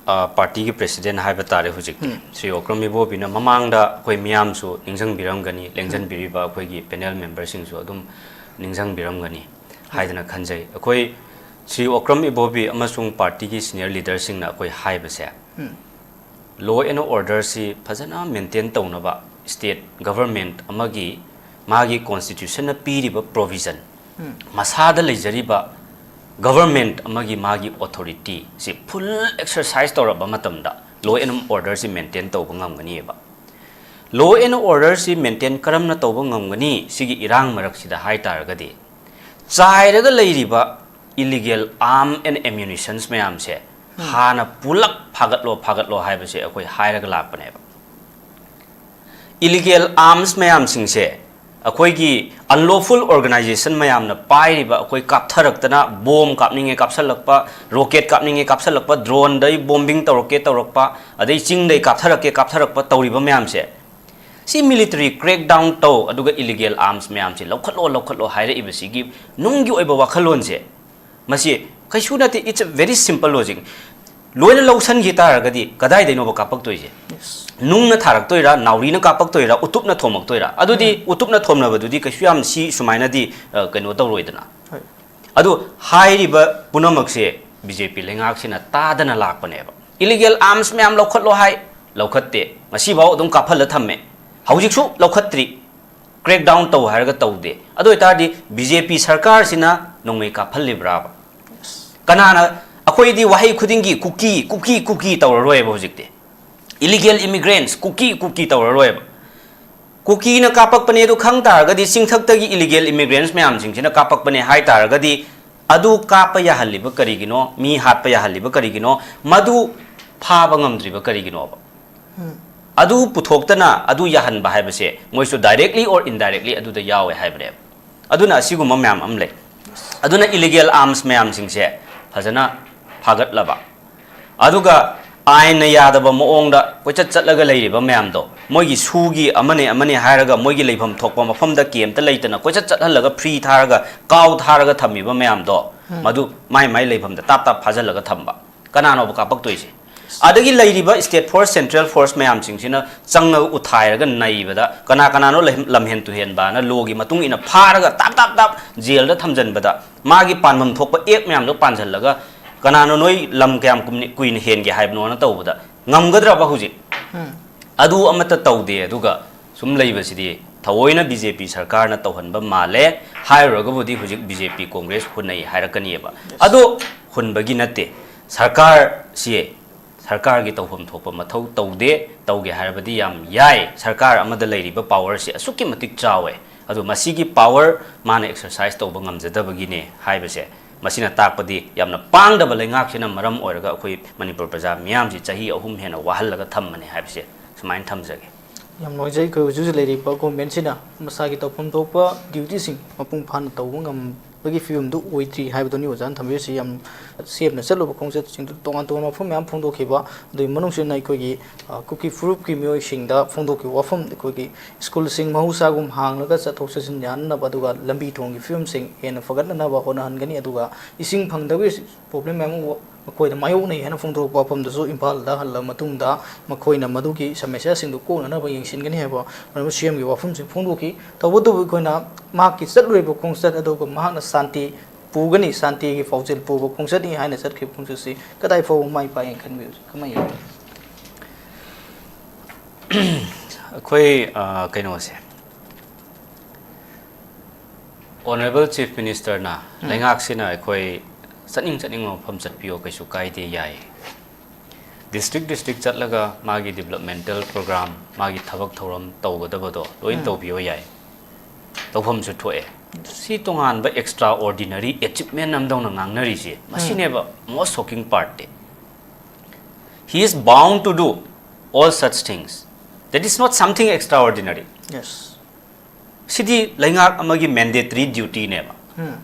ꯑ, party ꯒꯤ president ꯍꯥꯏꯕ ꯇꯥꯔꯦ ꯍꯧꯖꯤꯛꯇꯤ, ꯎꯝ꯫ ꯁ꯭ꯔꯤ ꯑꯣꯀ꯭ꯔꯝ ꯏꯕꯣꯕꯤꯅ ꯃꯃꯥꯡꯗ ꯑꯩꯈꯣꯏ ꯃꯤꯌꯥꯝꯁꯨ ꯅꯤꯡꯁꯤꯡꯕꯤꯔꯝꯒꯅꯤ, ꯂꯦꯡꯖꯟꯕꯤꯔꯤꯕ ꯑꯩꯈꯣꯏꯒꯤ panel member ꯁꯤꯡꯁꯨ ꯑꯗꯨꯝ ꯅꯤꯡꯁꯤꯡꯕꯤꯔꯝꯒꯅꯤ ꯍꯥꯏꯗꯅ ꯈꯟꯖꯩ꯫ ꯑꯩꯈꯣꯏ ꯁ꯭ꯔꯤ ꯑꯣꯀ꯭ꯔꯝ ꯏꯕꯣꯕꯤ ꯑꯃꯁꯨꯡ party ꯒꯤ senior leader ꯁꯤꯡꯅ ꯑꯩꯈꯣꯏ ꯍꯥꯏꯕꯁꯦ, ꯎꯝ꯫ Law and order ꯁꯤ ꯐꯖꯅ maintain ꯇꯧꯅꯕ state government ꯑꯃꯒꯤ ꯃꯥꯒꯤ constitution ꯅ ꯄꯤꯔꯤꯕ provision, ꯎꯝ꯫ ꯃꯁꯥꯗ ꯂꯩꯖꯔꯤꯕ government ꯑꯃꯒꯤ ꯃꯥꯒꯤ authority ꯁꯤ full exercise ꯇꯧꯔꯕ ꯃꯇꯝꯗ law and order ꯁꯤ maintain ꯇꯧꯕ ꯉꯝꯒꯅꯤꯕ꯫ Law and order ꯁꯤ maintain ꯀꯔꯝꯅ ꯇꯧꯕ ꯉꯝꯒꯅꯤ? ꯁꯤꯒꯤ ꯏꯔꯥꯡ ꯃꯔꯛꯁꯤꯗ ꯍꯥꯏ ꯇꯥꯔꯒꯗꯤ, ꯆꯥꯏꯔꯒ ꯂꯩꯔꯤꯕ illegal arm and ammunitions ꯃꯌꯥꯝꯁꯦ ꯎꯝ꯫ ꯍꯥꯟꯅ ꯄꯨꯂꯞ ꯐꯥꯒꯠꯂꯣ, ꯐꯥꯒꯠꯂꯣ ꯍꯥꯏꯕꯁꯦ ꯑꯩꯈꯣꯏ ꯍꯥꯏꯔꯒ ꯂꯥꯛꯄꯅꯦꯕ꯫ Illegal arms ꯃꯌꯥꯝꯁꯤꯡꯁꯦ ꯑꯩꯈꯣꯏꯒꯤ unlawful organization ꯃꯌꯥꯝꯅ ꯄꯥꯏꯔꯤꯕ, ꯑꯩꯈꯣꯏ ꯀꯥꯞꯊꯔꯛꯇꯅ, ꯕꯣꯝ ꯀꯥꯞꯅꯤꯡꯉꯦ ꯀꯥꯞꯁꯜꯂꯛꯄ, ꯔꯣꯀꯦꯠ ꯀꯥꯞꯅꯤꯡꯉꯦ ꯀꯥꯞꯁꯜꯂꯛꯄ, ꯗ꯭ꯔꯣꯟꯗꯩ ꯕꯣꯝꯕꯤꯡ ꯇꯧꯔꯛꯀꯦ ꯇꯧꯔꯛꯄ, ꯑꯗꯩ ꯆꯤꯡꯗꯩ ꯀꯥꯞꯊꯔꯛꯀꯦ ꯀꯥꯞꯊꯔꯛꯄ ꯇꯧꯔꯤꯕ ꯃꯌꯥꯝꯁꯦ, ꯁꯤ military crackdown ꯇꯧ, ꯑꯗꯨꯒ illegal arms ꯃꯌꯥꯝꯁꯦ ꯂꯧꯈꯠꯂꯣ ꯂꯧꯈꯠꯂꯣ ꯍꯥꯏꯔꯛꯏꯕꯁꯤꯒꯤ ꯅꯨꯡꯒꯤ ꯑꯣꯏꯕ ꯋꯥꯈꯜꯂꯣꯟꯁꯦ, ꯃꯁꯤ ꯀꯩꯁꯨ ꯅꯠꯇꯦ, it's a very simple logic. ꯂꯣꯏꯅ ꯂꯧꯁꯟꯈꯤ ꯇꯥꯔꯒꯗꯤ ꯀꯗꯥꯏꯗꯩꯅꯣꯕ ꯀꯥꯞꯄꯛꯇꯣꯏꯁꯦ? ꯅꯨꯡꯅ ꯊꯥꯔꯛꯇꯣꯏꯔꯥ, ꯅꯥꯎꯔꯤꯅ ꯀꯥꯞꯄꯛꯇꯣꯏꯔꯥ, ꯎꯇꯨꯞꯅ ꯊꯣꯝꯃꯛꯇꯣꯏꯔꯥ? ꯑꯗꯨꯗꯤ ꯎꯇꯨꯞꯅ ꯊꯣꯝꯅꯕꯗꯨꯗꯤ ꯀꯩꯁꯨ ꯌꯥꯝ ꯁꯤ ꯁꯨꯃꯥꯏꯅꯗꯤ, ꯑ, ꯀꯩꯅꯣ ꯇꯧꯔꯣꯏꯗꯅ꯫ ꯑꯗꯨ ꯍꯥꯏꯔꯤꯕ ꯄꯨꯝꯅꯃꯛꯁꯦ B J P ꯂꯩꯉꯥꯛꯁꯤꯅ ꯇꯥꯗꯅ ꯂꯥꯛꯄꯅꯦꯕ꯫ Illegal arms ꯃꯌꯥꯝ ꯂꯧꯈꯠꯂꯣ ꯍꯥꯏ, ꯂꯧꯈꯠꯇꯦ꯫ ꯉꯁꯤꯐꯥꯎ ꯑꯗꯨꯝ ꯀꯥꯞꯍꯜꯂ ꯊꯝꯃꯦ꯫ ꯍꯧꯖꯤꯛꯁꯨ ꯂꯧꯈꯠꯇ꯭ꯔꯤ꯫ Crackdown ꯇꯧ ꯍꯥꯏꯔꯒ ꯇꯧꯗꯦ꯫ ꯑꯗꯨ ꯑꯣꯏꯇꯥꯔꯗꯤ B J P ꯁꯔꯀꯥꯔꯁꯤꯅ ꯅꯣꯡꯃꯩ ꯀꯥꯞꯍꯜꯂꯤꯕ꯭ꯔꯥꯕ? ꯀꯅꯥꯅ? ꯑꯩꯈꯣꯏꯗꯤ ꯋꯥꯍꯩ ꯈꯨꯗꯤꯡꯒꯤ ꯀꯨꯀꯤ, ꯀꯨꯀꯤ, ꯀꯨꯀꯤ ꯇꯧꯔꯔꯣꯏꯕ ꯍꯧꯖꯤꯛꯇꯤ꯫ Illegal immigrants, ꯀꯨꯀꯤ, ꯀꯨꯀꯤ ꯇꯧꯔꯔꯣꯏꯕ꯫ ꯀꯨꯀꯤꯅ ꯀꯥꯞꯄꯛꯄꯅꯦ ꯑꯗꯨ ꯈꯪ ꯇꯥꯔꯒꯗꯤ, ꯆꯤꯡꯊꯛꯇꯒꯤ illegal immigrants ꯃꯌꯥꯝꯁꯤꯡꯁꯤꯅ ꯀꯥꯞꯄꯛꯄꯅꯦ ꯍꯥꯏ ꯇꯥꯔꯒꯗꯤ, ꯑꯗꯨ ꯀꯥꯞꯄ ꯌꯥꯍꯜꯂꯤꯕ ꯀꯔꯤꯒꯤꯅꯣ? ꯃꯤ ꯍꯥꯠꯄ ꯌꯥꯍꯜꯂꯤꯕ ꯀꯔꯤꯒꯤꯅꯣ? ꯃꯗꯨ ꯐꯥꯕ ꯉꯝꯗ꯭ꯔꯤꯕ ꯀꯔꯤꯒꯤꯅꯣꯕ? ꯑꯗꯨ ꯄꯨꯊꯣꯛꯇꯅ ꯑꯗꯨ ꯌꯥꯍꯟꯕ ꯍꯥꯏꯕꯁꯦ ꯃꯣꯏꯁꯨ directly or indirectly ꯑꯗꯨꯗ ꯌꯥꯎꯋꯦ ꯍꯥꯏꯕꯅꯦꯕ꯫ ꯑꯗꯨꯅ ꯑꯁꯤꯒꯨꯝꯕ ꯃꯌꯥꯝ ꯑꯃ ꯂꯩ꯫ ꯑꯗꯨꯅ illegal arms ꯃꯌꯥꯝꯁꯤꯡꯁꯦ ꯐꯖꯅ ꯐꯥꯒꯠꯂꯕ, ꯑꯗꯨꯒ ꯑꯥꯏꯟꯅ ꯌꯥꯗꯕ ꯃꯑꯣꯡꯗ ꯀꯣꯏꯆꯠ ꯆꯠꯂꯒ ꯂꯩꯔꯤꯕ ꯃꯌꯥꯝꯗꯣ, ꯃꯣꯏꯒꯤ ꯁꯨꯒꯤ ꯑꯃꯅꯦ ꯑꯃꯅꯦ ꯍꯥꯏꯔꯒ ꯃꯣꯏꯒꯤ ꯂꯩꯐꯝ ꯊꯣꯛꯄ ꯃꯐꯝꯗ ꯀꯦꯝꯇ ꯂꯩꯇꯅ ꯀꯣꯏꯆꯠ ꯆꯠꯍꯜꯂꯒ, free ꯊꯥꯔꯒ, ꯀꯥꯎ ꯊꯥꯔꯒ ꯊꯝꯃꯤꯕ ꯃꯌꯥꯝꯗꯣ, ꯃꯗꯨ ꯃꯥꯏ ꯃꯥꯏ ꯂꯩꯐꯝꯗ ꯇꯥꯞ ꯇꯥꯞ ꯐꯥꯖꯤꯜꯂꯒ ꯊꯝꯕ꯫ ꯀꯅꯥꯅꯣꯕ ꯀꯥꯞꯄꯛꯇꯣꯏꯁꯦ? ꯑꯗꯒꯤ ꯂꯩꯔꯤꯕ state force, central force ꯃꯌꯥꯝꯁꯤꯡꯁꯤꯅ ꯆꯪꯉꯒ ꯎꯊꯥꯏꯔꯒ ꯅꯩꯕꯗ, ꯀꯅꯥ ꯀꯅꯥꯅꯣ ꯂꯩ-, ꯂꯝꯍꯦꯟ ꯇꯨꯍꯦꯟꯕꯅ ꯂꯣꯒꯤ ꯃꯇꯨꯡ ꯏꯟꯅ ꯐꯥꯔꯒ ꯇꯥꯞ ꯇꯥꯞ ꯇꯥꯞ ꯖꯦꯜꯗ ꯊꯝꯖꯤꯟꯕꯗ, ꯃꯥꯒꯤ ꯄꯥꯟꯐꯝ ꯊꯣꯛꯄ ꯑꯦꯛ ꯃꯌꯥꯝꯗꯣ ꯄꯥꯟꯁꯤꯜꯂꯒ, "ꯀꯅꯥꯅꯣ ꯅꯣꯏ ꯂꯝ ꯀꯌꯥꯝ ꯀꯨꯝꯅꯤ-, ꯀꯨꯏꯅ ꯍꯦꯟꯒꯦ ꯍꯥꯏꯕꯅꯣꯅ?" ꯇꯧꯕꯗ ꯉꯝꯒꯗ꯭ꯔꯕ ꯍꯧꯖꯤꯛ? ꯑꯗꯨ ꯑꯃꯠꯇ ꯇꯧꯗꯦ꯫ ꯑꯗꯨꯒ ꯁꯨꯝ ꯂꯩꯕꯁꯤꯗꯤ ꯊꯑꯣꯏꯅ B J P ꯁꯔꯀꯥꯔꯅ ꯇꯧꯍꯟꯕ ꯃꯥꯜꯂꯦ꯫ ꯍꯥꯏꯔꯨꯔꯒꯕꯨꯗꯤ ꯍꯧꯖꯤꯛ B J P Congress ꯍꯨꯟꯅꯩ ꯍꯥꯏꯔꯛꯀꯅꯤꯕ꯫ ꯑꯗꯣ ꯍꯨꯟꯕꯒꯤ ꯅꯠꯇꯦ꯫ ꯁꯔꯀꯥꯔꯁꯤ, ꯁꯔꯀꯥꯔꯒꯤ ꯇꯧꯐꯝ ꯊꯣꯛꯄ ꯃꯊꯧ ꯇꯧꯗꯦ꯫ ꯇꯧꯒꯦ ꯍꯥꯏꯔꯕꯗꯤ ꯌꯥꯝ ꯌꯥꯏ꯫ ꯁꯔꯀꯥꯔ ꯑꯃꯗ ꯂꯩꯔꯤꯕ powerꯁꯤ ꯑꯁꯨꯛꯀꯤ ꯃꯇꯤꯛ ꯆꯥꯎꯋꯦ꯫ ꯑꯗꯣ ꯃꯁꯤꯒꯤ power ꯃꯥꯅ exercise ꯇꯧꯕ ꯉꯝꯖꯗꯕꯒꯤꯅꯦ ꯍꯥꯏꯕꯁꯦ, ꯃꯁꯤꯅ ꯇꯥꯛꯄꯗꯤ ꯌꯥꯝꯅ ꯄꯥꯡꯗꯕ ꯂꯩꯉꯥꯛꯁꯤꯅ ꯃꯔꯝ ꯑꯣꯏꯔꯒ ꯑꯩꯈꯣꯏ ꯃꯅꯤꯄꯨꯔ ꯄ꯭ꯔꯖꯥ ꯃꯤꯌꯥꯝꯁꯤ ꯆꯍꯤ ꯑꯍꯨꯝ ꯍꯦꯟꯅ ꯋꯥꯍꯜꯂꯒ ꯊꯝꯕꯅꯦ ꯍꯥꯏꯕꯁꯦ ꯁꯨꯃꯥꯏꯅ ꯊꯝꯖꯒꯦ꯫ ꯌꯥꯝ ꯅꯨꯡꯉꯥꯏꯖꯩ꯫ ꯑꯩꯈꯣꯏ ꯍꯧꯖꯤꯛ ꯍꯧꯖꯤꯛ ꯂꯩꯔꯤꯕ ꯒꯣꯔꯃꯦꯟꯁꯤꯅ ꯃꯁꯥꯒꯤ ꯇꯧꯐꯝ ꯊꯣꯛꯄ ꯗ꯭ꯌꯨꯇꯤꯁꯤꯡ ꯃꯄꯨꯡ ꯐꯥꯅ ꯇꯧꯕ ꯉꯝꯕꯒꯤ ꯐꯤꯕꯝꯗꯨ ꯑꯣꯏꯗ꯭ꯔꯤ ꯍꯥꯏꯕꯗꯨꯅꯤ ꯑꯣꯖꯥꯅ ꯊꯝꯕꯤꯔꯤꯁꯤ꯫ ꯌꯥꯝ ꯁꯦꯝꯅ ꯆꯠꯂꯨꯕ ꯈꯣꯡꯆꯠꯁꯤꯡꯗꯨ ꯇꯣꯉꯥꯟ ꯇꯣꯉꯥꯟꯕ ꯋꯥꯐꯝ ꯃꯌꯥꯝ ꯐꯣꯡꯗꯣꯛꯈꯤꯕ, ꯑꯗꯨꯒꯤ ꯃꯅꯨꯡꯁꯤꯗ ꯑꯩꯈꯣꯏꯒꯤ, ꯑ, ꯀꯨꯀꯤ ꯐꯨꯔꯨꯞꯀꯤ ꯃꯤꯑꯣꯏꯁꯤꯡꯗ ꯐꯣꯡꯗꯣꯛꯈꯤꯕ ꯋꯥꯐꯝ, ꯑꯩꯈꯣꯏꯒꯤ ꯁ꯭ꯀꯨꯜꯁꯤꯡ ꯃꯍꯧꯁꯥꯒꯨꯝ ꯍꯥꯡꯂꯒ ꯆꯠꯊꯣꯛ ꯆꯠꯁꯤꯟ ꯌꯥꯅꯅꯕ, ꯑꯗꯨꯒ ꯂꯝꯕꯤ ꯊꯣꯡꯒꯤ ꯐꯤꯕꯝꯁꯤꯡ ꯍꯦꯟꯅ ꯐꯒꯠꯅꯅꯕ ꯍꯣꯠꯅꯍꯟꯒꯅꯤ꯫ ꯑꯗꯨꯒ ꯏꯁꯤꯡ ꯐꯪꯗꯕꯒꯤ ꯄ꯭ꯔꯣꯕ꯭ꯂꯦꯝ ꯃꯌꯥꯝ ꯑꯃ ꯃꯈꯣꯏꯗ ꯃꯥꯌꯣꯛꯅꯩ ꯍꯥꯏꯅ ꯐꯣꯡꯗꯣꯔꯛꯄ ꯋꯥꯐꯝꯗꯨꯁꯨ ꯏꯝꯐꯥꯜꯗ ꯍꯜꯂꯕ ꯃꯇꯨꯡꯗ ꯃꯈꯣꯏꯅ ꯃꯗꯨꯒꯤ ꯁꯃꯁ꯭ꯌꯥꯁꯤꯡꯗꯨ ꯀꯣꯛꯅꯅꯕ ꯌꯦꯡꯁꯤꯟꯒꯅꯤ ꯍꯥꯏꯕ ꯃꯔꯝ ꯁꯤ ꯑꯦꯝꯒꯤ ꯋꯥꯐꯝꯁꯤ ꯐꯣꯡꯗꯣꯛꯈꯤ꯫ ꯇꯧꯕꯇꯕꯨ ꯑꯩꯈꯣꯏꯅ ꯃꯍꯥꯛꯀꯤ ꯆꯠꯂꯨꯔꯤꯕ ꯈꯣꯡꯆꯠ, ꯑꯗꯨꯒ ꯃꯍꯥꯛꯅ ꯁꯥꯟꯇꯤ ꯄꯨꯒꯅꯤ, ꯁꯥꯟꯇꯤꯒꯤ ꯄꯥꯎꯖꯦꯜ ꯄꯨꯕ ꯈꯣꯡꯆꯠꯅꯤ ꯍꯥꯏꯅ ꯆꯠꯈꯤꯕ ꯈꯣꯡꯆꯠꯁꯤ ꯀꯗꯥꯏ ꯐꯥꯎꯕ ꯃꯥꯏ ꯄꯥꯛꯑꯦꯅ ꯈꯟꯕꯤꯕꯁꯤ ꯀꯃꯥꯏꯅ ꯌꯦꯡꯕꯤ? ꯑꯩꯈꯣꯏ, ꯑ, ꯀꯩꯅꯣꯁꯦ, ꯑꯣꯅꯔꯦꯕꯜ ꯆꯤꯐ ꯃꯤꯅꯤꯁꯇꯔꯅ, ꯎꯝ꯫ ꯂꯩꯉꯥꯛꯁꯤꯅ ꯑꯩꯈꯣꯏ ꯆꯠꯅꯤꯡ ꯆꯠꯅꯤꯡꯕ ꯃꯐꯝ ꯆꯠꯄꯤꯌꯣ, ꯀꯩꯁꯨ ꯀꯥꯏꯗꯦ, ꯌꯥꯏ꯫ ꯗꯤꯁꯇ꯭ꯔꯤꯛ ꯗꯤꯁꯇ꯭ꯔꯤꯛ ꯆꯠꯂꯒ ꯃꯥꯒꯤ ꯗꯤꯕꯂꯞꯃꯦꯟꯇꯦꯜ ꯄ꯭ꯔꯣꯒ꯭ꯔꯥꯝ, ꯃꯥꯒꯤ ꯊꯕꯛ ꯊꯧꯔꯝ ꯇꯧꯒꯗꯕꯗꯣ ꯂꯣꯏ ꯎꯝ꯫ ꯇꯧꯕꯤꯌꯣ, ꯌꯥꯏ꯫ ꯇꯧꯐꯝꯁꯨ ꯊꯣꯛꯑꯦ꯫ ꯁꯤ ꯇꯣꯉꯥꯟꯕ extraordinary achievement ꯑꯃꯗꯧꯅ ꯉꯥꯡꯅꯔꯤꯁꯦ, ꯎꯝ꯫ ꯃꯁꯤꯅꯦꯕ most shocking part ꯇꯤ꯫ He is bound to do all such things. That is not something extraordinary. Yes. ꯁꯤꯗꯤ ꯂꯩꯉꯥꯛ ꯑꯃꯒꯤ mandatory duty ꯅꯦꯕ꯫ ꯎꯝ꯫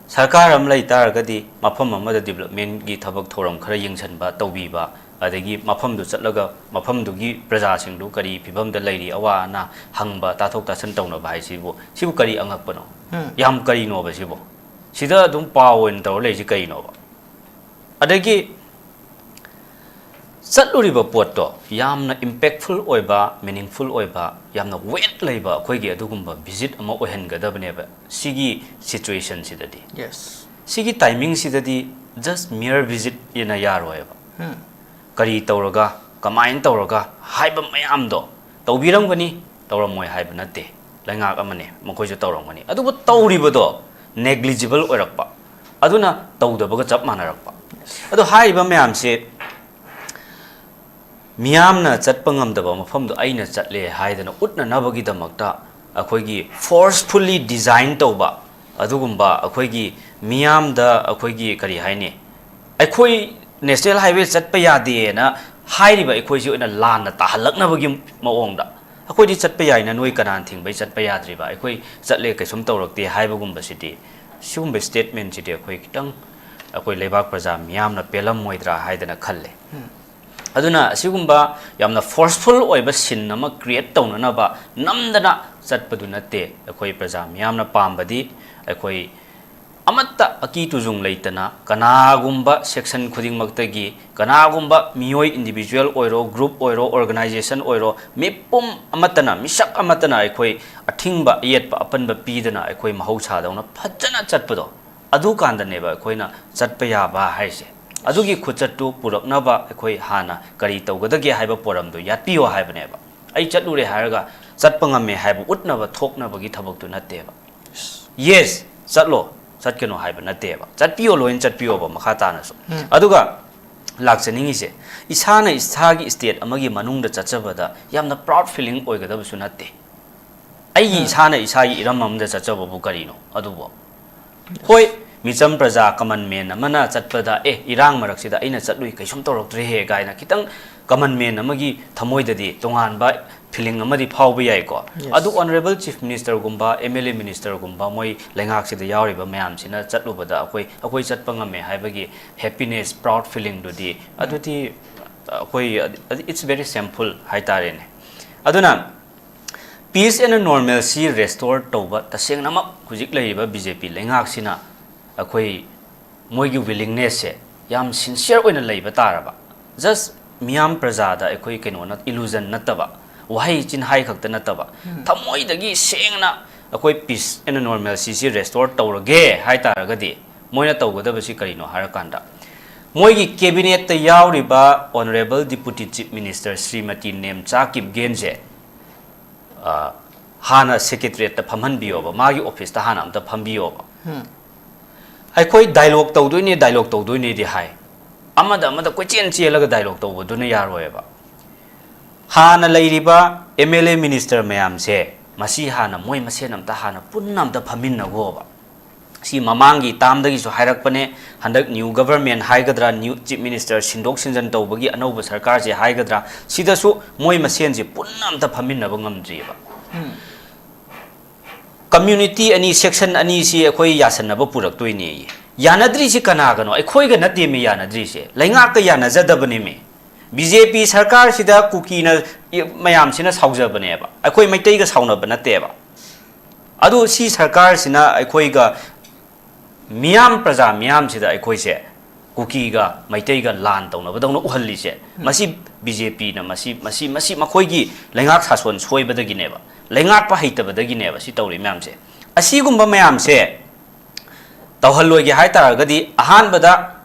ꯁꯔꯀꯥꯔ ꯑꯃ ꯂꯩ ꯇꯥꯔꯒꯗꯤ ꯃꯐꯝ ꯑꯃꯗ ꯗꯤꯕꯂꯞꯃꯦꯟꯒꯤ ꯊꯕꯛ ꯊꯧꯔꯝ ꯈꯔ ꯌꯦꯡꯁꯤꯟꯕ, ꯇꯧꯕꯤꯕ, ꯑꯗꯒꯤ ꯃꯐꯝꯗꯨ ꯆꯠꯂꯒ ꯃꯐꯝꯗꯨꯒꯤ ꯄ꯭ꯔꯖꯥꯁꯤꯡꯗꯨ ꯀꯔꯤ ꯐꯤꯕꯝꯗ ꯂꯩꯔꯤ, ꯑꯋꯥ ꯑꯅꯥ ꯍꯪꯕ, ꯇꯥꯊꯣꯛ ꯇꯥꯁꯤꯟ ꯇꯧꯅꯕ ꯍꯥꯏꯁꯤꯕꯨ, ꯁꯤꯕꯨ ꯀꯔꯤ ꯑꯉꯛꯄꯅꯣ? ꯎꯝ꯫ ꯌꯥꯝ ꯀꯔꯤꯅꯣꯕ ꯁꯤꯕꯨ? ꯁꯤꯗ ꯑꯗꯨꯝ ꯄꯥꯎ ꯑꯣꯏꯅ ꯇꯧꯔ ꯂꯩꯔꯤꯁꯤ ꯀꯔꯤꯅꯣꯕ? ꯑꯗꯒꯤ ꯆꯠꯂꯨꯔꯤꯕ ꯄꯣꯠꯇꯣ ꯌꯥꯝꯅ impactful ꯑꯣꯏꯕ, meaningful ꯑꯣꯏꯕ, ꯌꯥꯝꯅ weight ꯂꯩꯕ ꯑꯩꯈꯣꯏꯒꯤ ꯑꯗꯨꯒꯨꯝꯕ visit ꯑꯃ ꯑꯣꯏꯍꯟꯒꯗꯕꯅꯦꯕ ꯁꯤꯒꯤ situation ꯁꯤꯗꯗꯤ꯫ Yes. ꯁꯤꯒꯤ timing ꯁꯤꯗꯗꯤ just mere visit ꯅ ꯌꯥꯔꯣꯏꯕ꯫ ꯎꯝ꯫ ꯀꯔꯤ ꯇꯧꯔꯒ, ꯀꯃꯥꯏꯅ ꯇꯧꯔꯒ ꯍꯥꯏꯕ ꯃꯌꯥꯝꯗꯣ ꯇꯧꯕꯤꯔꯝꯒꯅꯤ, ꯇꯧꯔꯝꯃꯣꯏ ꯍꯥꯏꯕ ꯅꯠꯇꯦ꯫ ꯂꯩꯉꯥꯛ ꯑꯃꯅꯦ, ꯃꯈꯣꯏꯁꯨ ꯇꯧꯔꯝꯒꯅꯤ꯫ ꯑꯗꯨꯕꯨ ꯇꯧꯔꯤꯕꯗꯣ negligible ꯑꯣꯏꯔꯛꯄ, ꯑꯗꯨꯅ ꯇꯧꯗꯕꯒ ꯆꯞ ꯃꯥꯟꯅꯔꯛꯄ꯫ ꯑꯗꯣ ꯍꯥꯏꯔꯤꯕ ꯃꯌꯥꯝꯁꯦ ꯃꯤꯌꯥꯝꯅ ꯆꯠꯄ ꯉꯝꯗꯕ ꯃꯐꯝꯗꯣ ꯑꯩꯅ ꯆꯠꯂꯦ ꯍꯥꯏꯗꯅ ꯎꯠꯅꯅꯕꯒꯤꯗꯃꯛꯇ ꯑꯩꯈꯣꯏꯒꯤ forcefully design ꯇꯧꯕ, ꯑꯗꯨꯒꯨꯝꯕ ꯑꯩꯈꯣꯏꯒꯤ ꯃꯤꯌꯥꯝꯗ ꯑꯩꯈꯣꯏꯒꯤ ꯀꯔꯤ ꯍꯥꯏꯅꯤ, ꯑꯩꯈꯣꯏ national highway ꯆꯠꯄ ꯌꯥꯗꯦꯅ ꯍꯥꯏꯔꯤꯕ ꯑꯩꯈꯣꯏꯁꯤ ꯑꯣꯏꯅ ꯂꯥꯟꯅ ꯇꯥꯍꯜꯂꯛꯅꯕꯒꯤ ꯃꯑꯣꯡꯗ, "ꯑꯩꯈꯣꯏꯗꯤ ꯆꯠꯄ ꯌꯥꯏꯅ ꯅꯣꯏ ꯀꯅꯥꯅ ꯊꯤꯡꯕꯩ ꯆꯠꯄ ꯌꯥꯗ꯭ꯔꯤꯕ? ꯑꯩꯈꯣꯏ ꯆꯠꯂꯦ, ꯀꯩꯁꯨꯝ ꯇꯧꯔꯛꯇꯦ" ꯍꯥꯏꯕꯒꯨꯝꯕꯁꯤꯗꯤ, ꯁꯤꯒꯨꯝꯕ ꯁ꯭ꯇꯦꯠꯃꯦꯟꯁꯤꯗꯤ ꯑꯩꯈꯣꯏ ꯈꯤꯇꯪ, ꯑꯩꯈꯣꯏ ꯂꯩꯕꯥꯛ ꯄ꯭ꯔꯖꯥ ꯃꯤꯌꯥꯝꯅ ꯄꯦꯜꯂꯝꯃꯣꯏꯗ꯭ꯔꯥ ꯍꯥꯏꯗꯅ ꯈꯜꯂꯦ꯫ ꯑꯗꯨꯅ ꯑꯁꯤꯒꯨꯝꯕ ꯌꯥꯝꯅ ꯐꯣꯔꯁꯐꯨꯜ ꯑꯣꯏꯕ ꯁꯤꯟ ꯑꯃ ꯀ꯭ꯔꯤꯌꯦꯠ ꯇꯧꯅꯅꯕ ꯅꯝꯗꯅ ꯆꯠꯄꯗꯨ ꯅꯠꯇꯦ꯫ ꯑꯩꯈꯣꯏ ꯄ꯭ꯔꯖꯥ ꯃꯤꯌꯥꯝꯅ ꯄꯥꯝꯕꯗꯤ ꯑꯩꯈꯣꯏ ꯑꯃꯠꯇ ꯑꯀꯤ ꯇꯨꯖꯨꯡ ꯂꯩꯇꯅ ꯀꯅꯥꯒꯨꯝꯕ ꯁꯦꯛꯁꯟ ꯈꯨꯗꯤꯡꯃꯛꯇꯒꯤ, ꯀꯅꯥꯒꯨꯝꯕ ꯃꯤꯑꯣꯏ, ꯏꯟꯗꯤꯕꯤꯖꯨꯋꯦꯜ ꯑꯣꯏꯔꯣ, ꯒ꯭ꯔꯨꯞ ꯑꯣꯏꯔꯣ, ꯑꯣꯔꯒꯅꯥꯏꯖꯦꯁꯟ ꯑꯣꯏꯔꯣ, ꯃꯤꯄꯨꯝ ꯑꯃꯠꯇꯅ, ꯃꯤꯁꯛ ꯑꯃꯠꯇꯅ ꯑꯩꯈꯣꯏ ꯑꯊꯤꯡꯕ, ꯑꯌꯦꯠꯄ, ꯑꯄꯟꯕ ꯄꯤꯗꯅ ꯑꯩꯈꯣꯏ ꯃꯍꯧꯁꯥꯗꯧꯅ ꯐꯖꯅ ꯆꯠꯄꯗꯣ, ꯑꯗꯨꯀꯥꯟꯗꯅꯦꯕ ꯑꯩꯈꯣꯏꯅ ꯆꯠꯄ ꯌꯥꯕ ꯍꯥꯏꯁꯦ꯫ ꯑꯗꯨꯒꯤ ꯈꯨꯆꯠꯇꯨ ꯄꯨꯔꯛꯅꯕ ꯑꯩꯈꯣꯏ ꯍꯥꯟꯅ ꯀꯔꯤ ꯇꯧꯒꯗꯒꯦ ꯍꯥꯏꯕ ꯄꯣꯔꯝꯗꯣ ꯌꯥꯠꯄꯤꯌꯣ ꯍꯥꯏꯕꯅꯦꯕ꯫ ꯑꯩ ꯆꯠꯂꯨꯔꯦ ꯍꯥꯏꯔꯒ ꯆꯠꯄ ꯉꯝꯃꯦ ꯍꯥꯏꯕ ꯎꯠꯅꯕ ꯊꯣꯛꯅꯕꯒꯤ ꯊꯕꯛꯇꯨ ꯅꯠꯇꯦꯕ꯫ ꯌꯦꯁ, ꯆꯠꯂꯣ, ꯆꯠꯀꯅꯣ ꯍꯥꯏꯕ ꯅꯠꯇꯦꯕ꯫ ꯆꯠꯄꯤꯌꯣ, ꯂꯣꯏꯅ ꯆꯠꯄꯤꯌꯣꯕ ꯃꯈꯥ ꯇꯥꯅꯁꯨ꯫ ꯑꯗꯨꯒ ꯂꯥꯛꯆꯅꯤꯡꯉꯤꯁꯦ, ꯏꯁꯥꯅ ꯏꯁꯥꯒꯤ ꯁ꯭ꯇꯦꯠ ꯑꯃꯒꯤ ꯃꯅꯨꯡꯗ ꯆꯠꯆꯕꯗ ꯌꯥꯝꯅ ꯄ꯭ꯔꯥꯎꯗ ꯐꯤꯂꯤꯡ ꯑꯣꯏꯒꯗꯕꯁꯨ ꯅꯠꯇꯦ꯫ ꯑꯩꯒꯤ ꯏꯁꯥꯅ ꯏꯁꯥꯒꯤ ꯏꯔꯝ ꯑꯃꯗ ꯆꯠꯆꯕꯕꯨ ꯀꯔꯤꯅꯣ ꯑꯗꯨꯕꯨ? ꯍꯣꯏ, ꯃꯤꯆꯝ ꯄ꯭ꯔꯖꯥ, ꯀꯃꯟ ꯃꯦꯟ ꯑꯃꯅ ꯆꯠꯄꯗ, "ꯑꯦ, ꯏꯔꯥꯡ ꯃꯔꯛꯁꯤꯗ ꯑꯩꯅ ꯆꯠꯂꯨꯏ, ꯀꯩꯁꯨꯝ ꯇꯧꯔꯛꯇ꯭ꯔꯦꯍꯦ" ꯀꯥꯏꯅ ꯈꯤꯇꯪ ꯀꯃꯟ ꯃꯦꯟ ꯑꯃꯒꯤ ꯊꯃꯣꯏꯗꯗꯤ ꯇꯣꯉꯥꯟꯕ ꯐꯤꯂꯤꯡ ꯑꯃꯗꯤ ꯐꯥꯎꯕ ꯌꯥꯏꯀꯣ꯫ Yes. ꯑꯗꯨ ꯑꯣꯅꯔꯦꯕꯜ ꯆꯤꯐ ꯃꯤꯅꯤꯁꯇꯔꯒꯨꯝꯕ, ꯑꯦꯝ ꯑꯦꯜ ꯑꯦ ꯃꯤꯅꯤꯁꯇꯔꯒꯨꯝꯕ, ꯃꯣꯏ ꯂꯩꯉꯥꯛꯁꯤꯗ ꯌꯥꯎꯔꯤꯕ ꯃꯌꯥꯝꯁꯤꯅ ꯆꯠꯂꯨꯕꯗ ꯑꯩꯈꯣꯏ, ꯑꯩꯈꯣꯏ ꯆꯠꯄ ꯉꯝꯃꯦ ꯍꯥꯏꯕꯒꯤ ꯍꯦꯄꯤꯅꯦꯁ, ꯄ꯭ꯔꯥꯎꯗ ꯐꯤꯂꯤꯡꯗꯨꯗꯤ, ꯑꯗꯨꯗꯤ ꯑꯩꯈꯣꯏ, it's very shameful ꯍꯥꯏꯇꯥꯔꯦꯅꯦ꯫ ꯑꯗꯨꯅ peace and normalcy restore ꯇꯧꯕ, ꯇꯁꯦꯡꯅꯃꯛ ꯍꯧꯖꯤꯛ ꯂꯩꯔꯤꯕ ꯕꯤ ꯖꯦ ꯄꯤ ꯂꯩꯉꯥꯛꯁꯤꯅ ꯑꯩꯈꯣꯏ ꯃꯣꯏꯒꯤ ꯋꯤꯂꯤꯡꯅꯦꯁꯁꯦ ꯌꯥꯝ ꯁꯤꯟꯁꯤꯌꯔ ꯑꯣꯏꯅ ꯂꯩꯕ ꯇꯥꯔꯕ, ꯖꯁ ꯃꯤꯌꯥꯝ ꯄ꯭ꯔꯖꯥꯗ ꯑꯩꯈꯣꯏ ꯀꯩꯅꯣ ꯅꯠ-, ꯏꯂꯨꯖꯟ ꯅꯠꯇꯕ, ꯋꯥꯍꯩ ꯆꯤꯟꯍꯥꯏ ꯈꯛꯇ ꯅꯠꯇꯕ, ꯊꯃꯣꯏꯗꯒꯤ ꯁꯦꯡꯅ ꯑꯩꯈꯣꯏ peace and normalcyꯁꯤ restore ꯇꯧꯔꯒꯦ ꯍꯥꯏ ꯇꯥꯔꯒꯗꯤ, ꯃꯣꯏꯅ ꯇꯧꯒꯗꯕꯁꯤ ꯀꯔꯤꯅꯣ ꯍꯥꯏꯔꯀꯥꯟꯗ, ꯃꯣꯏꯒꯤ ꯀꯦꯕꯤꯅꯦꯠꯇ ꯌꯥꯎꯔꯤꯕ honourable deputy chief minister Shrimati Nemcha ꯀꯤꯝꯒꯦꯟꯁꯦ, ꯑ, ꯍꯥꯟꯅ ꯁꯦꯀ꯭ꯔꯦꯇꯔꯤꯌꯦꯠꯇ ꯐꯝꯍꯟꯕꯤꯌꯣꯕ, ꯃꯥꯒꯤ ꯑꯣꯐꯤꯁꯇ ꯍꯥꯟꯅ ꯑꯝꯇ ꯐꯝꯕꯤꯌꯣꯕ꯫ ꯑꯩꯈꯣꯏ ꯗꯥꯏꯂꯣꯒ ꯇꯧꯗꯣꯏꯅꯦ, ꯗꯥꯏꯂꯣꯒ ꯇꯧꯗꯣꯏꯅꯦꯗꯤ ꯍꯥꯏ, ꯑꯃꯗ ꯑꯃꯗ ꯀꯣꯏꯆꯦꯟ ꯆꯦꯜꯂꯒ ꯗꯥꯏꯂꯣꯒ ꯇꯧꯕꯗꯨꯅ ꯌꯥꯔꯣꯏꯕ꯫ ꯍꯥꯟꯅ ꯂꯩꯔꯤꯕ ꯑꯦꯝ ꯑꯦꯜ ꯑꯦ ꯃꯤꯅꯤꯁꯇꯔ ꯃꯌꯥꯝꯁꯦ ꯃꯁꯤ ꯍꯥꯟꯅ ꯃꯣꯏ ꯃꯁꯦꯟ ꯑꯝꯇ ꯍꯥꯟꯅ ꯄꯨꯟꯅ ꯑꯝꯇ ꯐꯝꯃꯤꯟꯅꯒꯣꯕ꯫ ꯁꯤ ꯃꯃꯥꯡꯒꯤ ꯇꯥꯝꯗꯒꯤꯁꯨ ꯍꯥꯏꯔꯛꯄꯅꯦ, ꯍꯟꯗꯛ new government ꯍꯥꯏꯒꯗ꯭ꯔꯥ, new chief minister ꯁꯤꯟꯗꯣꯛ ꯁꯤꯟꯖꯤꯟ ꯇꯧꯕꯒꯤ ꯑꯅꯧꯕ ꯁꯔꯀꯥꯔꯁꯦ ꯍꯥꯏꯒꯗ꯭ꯔꯥ, ꯁꯤꯗꯁꯨ ꯃꯣꯏ ꯃꯁꯦꯟꯁꯦ ꯄꯨꯟꯅ ꯑꯝꯇ ꯐꯝꯃꯤꯟꯅꯕ ꯉꯝꯗ꯭ꯔꯤꯑꯕ꯫ Community ꯑꯅꯤ, section ꯑꯅꯤꯁꯤ ꯑꯩꯈꯣꯏ ꯌꯥꯁꯟꯅꯕ ꯄꯨꯔꯛꯇꯣꯏꯅꯦꯌꯦ꯫ ꯌꯥꯅꯗ꯭ꯔꯤꯁꯤ ꯀꯅꯥꯒꯅꯣ? ꯑꯩꯈꯣꯏꯒ ꯅꯠꯇꯦꯃꯤ ꯌꯥꯅꯗ꯭ꯔꯤꯁꯦ, ꯂꯩꯉꯥꯛꯀ ꯌꯥꯅꯖꯗꯕꯅꯦꯃꯤ꯫ ꯕꯤ ꯖꯦ ꯄꯤ ꯁꯔꯀꯥꯔꯁꯤꯗ ꯀꯨꯀꯤꯅ ꯃꯌꯥꯝꯁꯤꯅ ꯁꯥꯎꯖꯕꯅꯦꯕ, ꯑꯩꯈꯣꯏ ꯃꯩꯇꯩꯒ ꯁꯥꯎꯅꯕ ꯅꯠꯇꯦꯕ꯫ ꯑꯗꯨ ꯁꯤ ꯁꯔꯀꯥꯔꯁꯤꯅ ꯑꯩꯈꯣꯏꯒ ꯃꯤꯌꯥꯝ, ꯄ꯭ꯔꯖꯥ ꯃꯤꯌꯥꯝꯁꯤꯗ ꯑꯩꯈꯣꯏꯁꯦ ꯀꯨꯀꯤꯒ ꯃꯩꯇꯩꯒ ꯂꯥꯟ ꯇꯧꯅꯕꯗꯧꯅ ꯎꯍꯜꯂꯤꯁꯦ, ꯃꯁꯤ ꯕꯤ ꯖꯦ ꯄꯤꯅ ꯃꯁꯤ, ꯃꯁꯤ, ꯃꯁꯤ ꯃꯈꯣꯏꯒꯤ ꯂꯩꯉꯥꯛ ꯁꯥꯁꯣꯟ ꯁꯣꯏꯕꯗꯒꯤꯅꯦꯕ, ꯂꯩꯉꯥꯛꯄ ꯍꯩꯇꯕꯗꯒꯤꯅꯦꯕ ꯁꯤ ꯇꯧꯔꯤ ꯃꯌꯥꯝꯁꯦ꯫ ꯑꯁꯤꯒꯨꯝꯕ ꯃꯌꯥꯝꯁꯦ ꯇꯧꯍꯜꯂꯣꯏꯒꯦ ꯍꯥꯏ ꯇꯥꯔꯒꯗꯤ, ꯑꯍꯥꯟꯕꯗ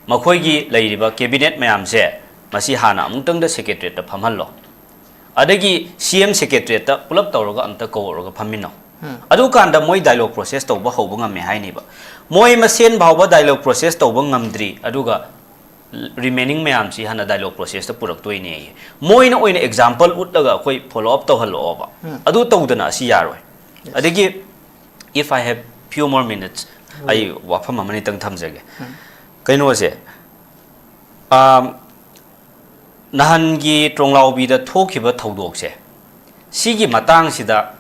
ꯃꯈꯣꯏꯒꯤ ꯂꯩꯔꯤꯕ cabinet ꯃꯌꯥꯝꯁꯦ, ꯃꯁꯤ ꯍꯥꯟꯅ ꯑꯃꯨꯛꯇꯪꯗ secretariatꯇ ꯐꯝꯍꯜꯂꯣ꯫ ꯑꯗꯒꯤ ꯁꯤ ꯑꯦꯝ secretariatꯇ ꯄꯨꯂꯞ ꯇꯧꯔꯒ ꯑꯝꯇ ꯀꯧꯔꯒ ꯐꯝꯃꯤꯟꯅꯧ꯫ ꯑꯗꯨꯀꯥꯟꯗ ꯃꯣꯏ dialogue process ꯇꯧꯕ ꯍꯧꯕ ꯉꯝꯃꯦ ꯍꯥꯏꯅꯦꯕ꯫ ꯃꯣꯏ ꯃꯁꯦꯟ ꯐꯥꯎꯕ dialogue process ꯇꯧꯕ ꯉꯝꯗ꯭ꯔꯤ, ꯑꯗꯨꯒ remaining ꯃꯌꯥꯝꯁꯤ ꯍꯥꯟꯅ dialogue processꯇ ꯄꯨꯔꯛꯇꯣꯏꯅꯦꯌꯦ꯫ ꯃꯣꯏꯅ ꯑꯣꯏꯅ example ꯎꯠꯂꯒ ꯑꯩꯈꯣꯏ follow up ꯇꯧꯍꯜꯂꯛꯑꯣꯕ꯫ ꯑꯗꯨ ꯇꯧꯗꯅ ꯑꯁꯤ ꯌꯥꯔꯣꯏ꯫ ꯑꯗꯒꯤ, if I have few more minutes, ꯑꯩ ꯋꯥꯐꯝ ꯑꯃꯅꯤꯇꯪ ꯊꯝꯖꯒꯦ꯫ ꯀꯩꯅꯣꯁꯦ, ꯑꯥꯝ, ꯅꯍꯥꯟꯒꯤ ꯇ꯭ꯔꯣꯡꯂꯥꯎꯕꯤꯗ ꯊꯣꯛꯈꯤꯕ ꯊꯧꯗꯣꯛꯁꯦ, ꯁꯤꯒꯤ ꯃꯇꯥꯡꯁꯤꯗ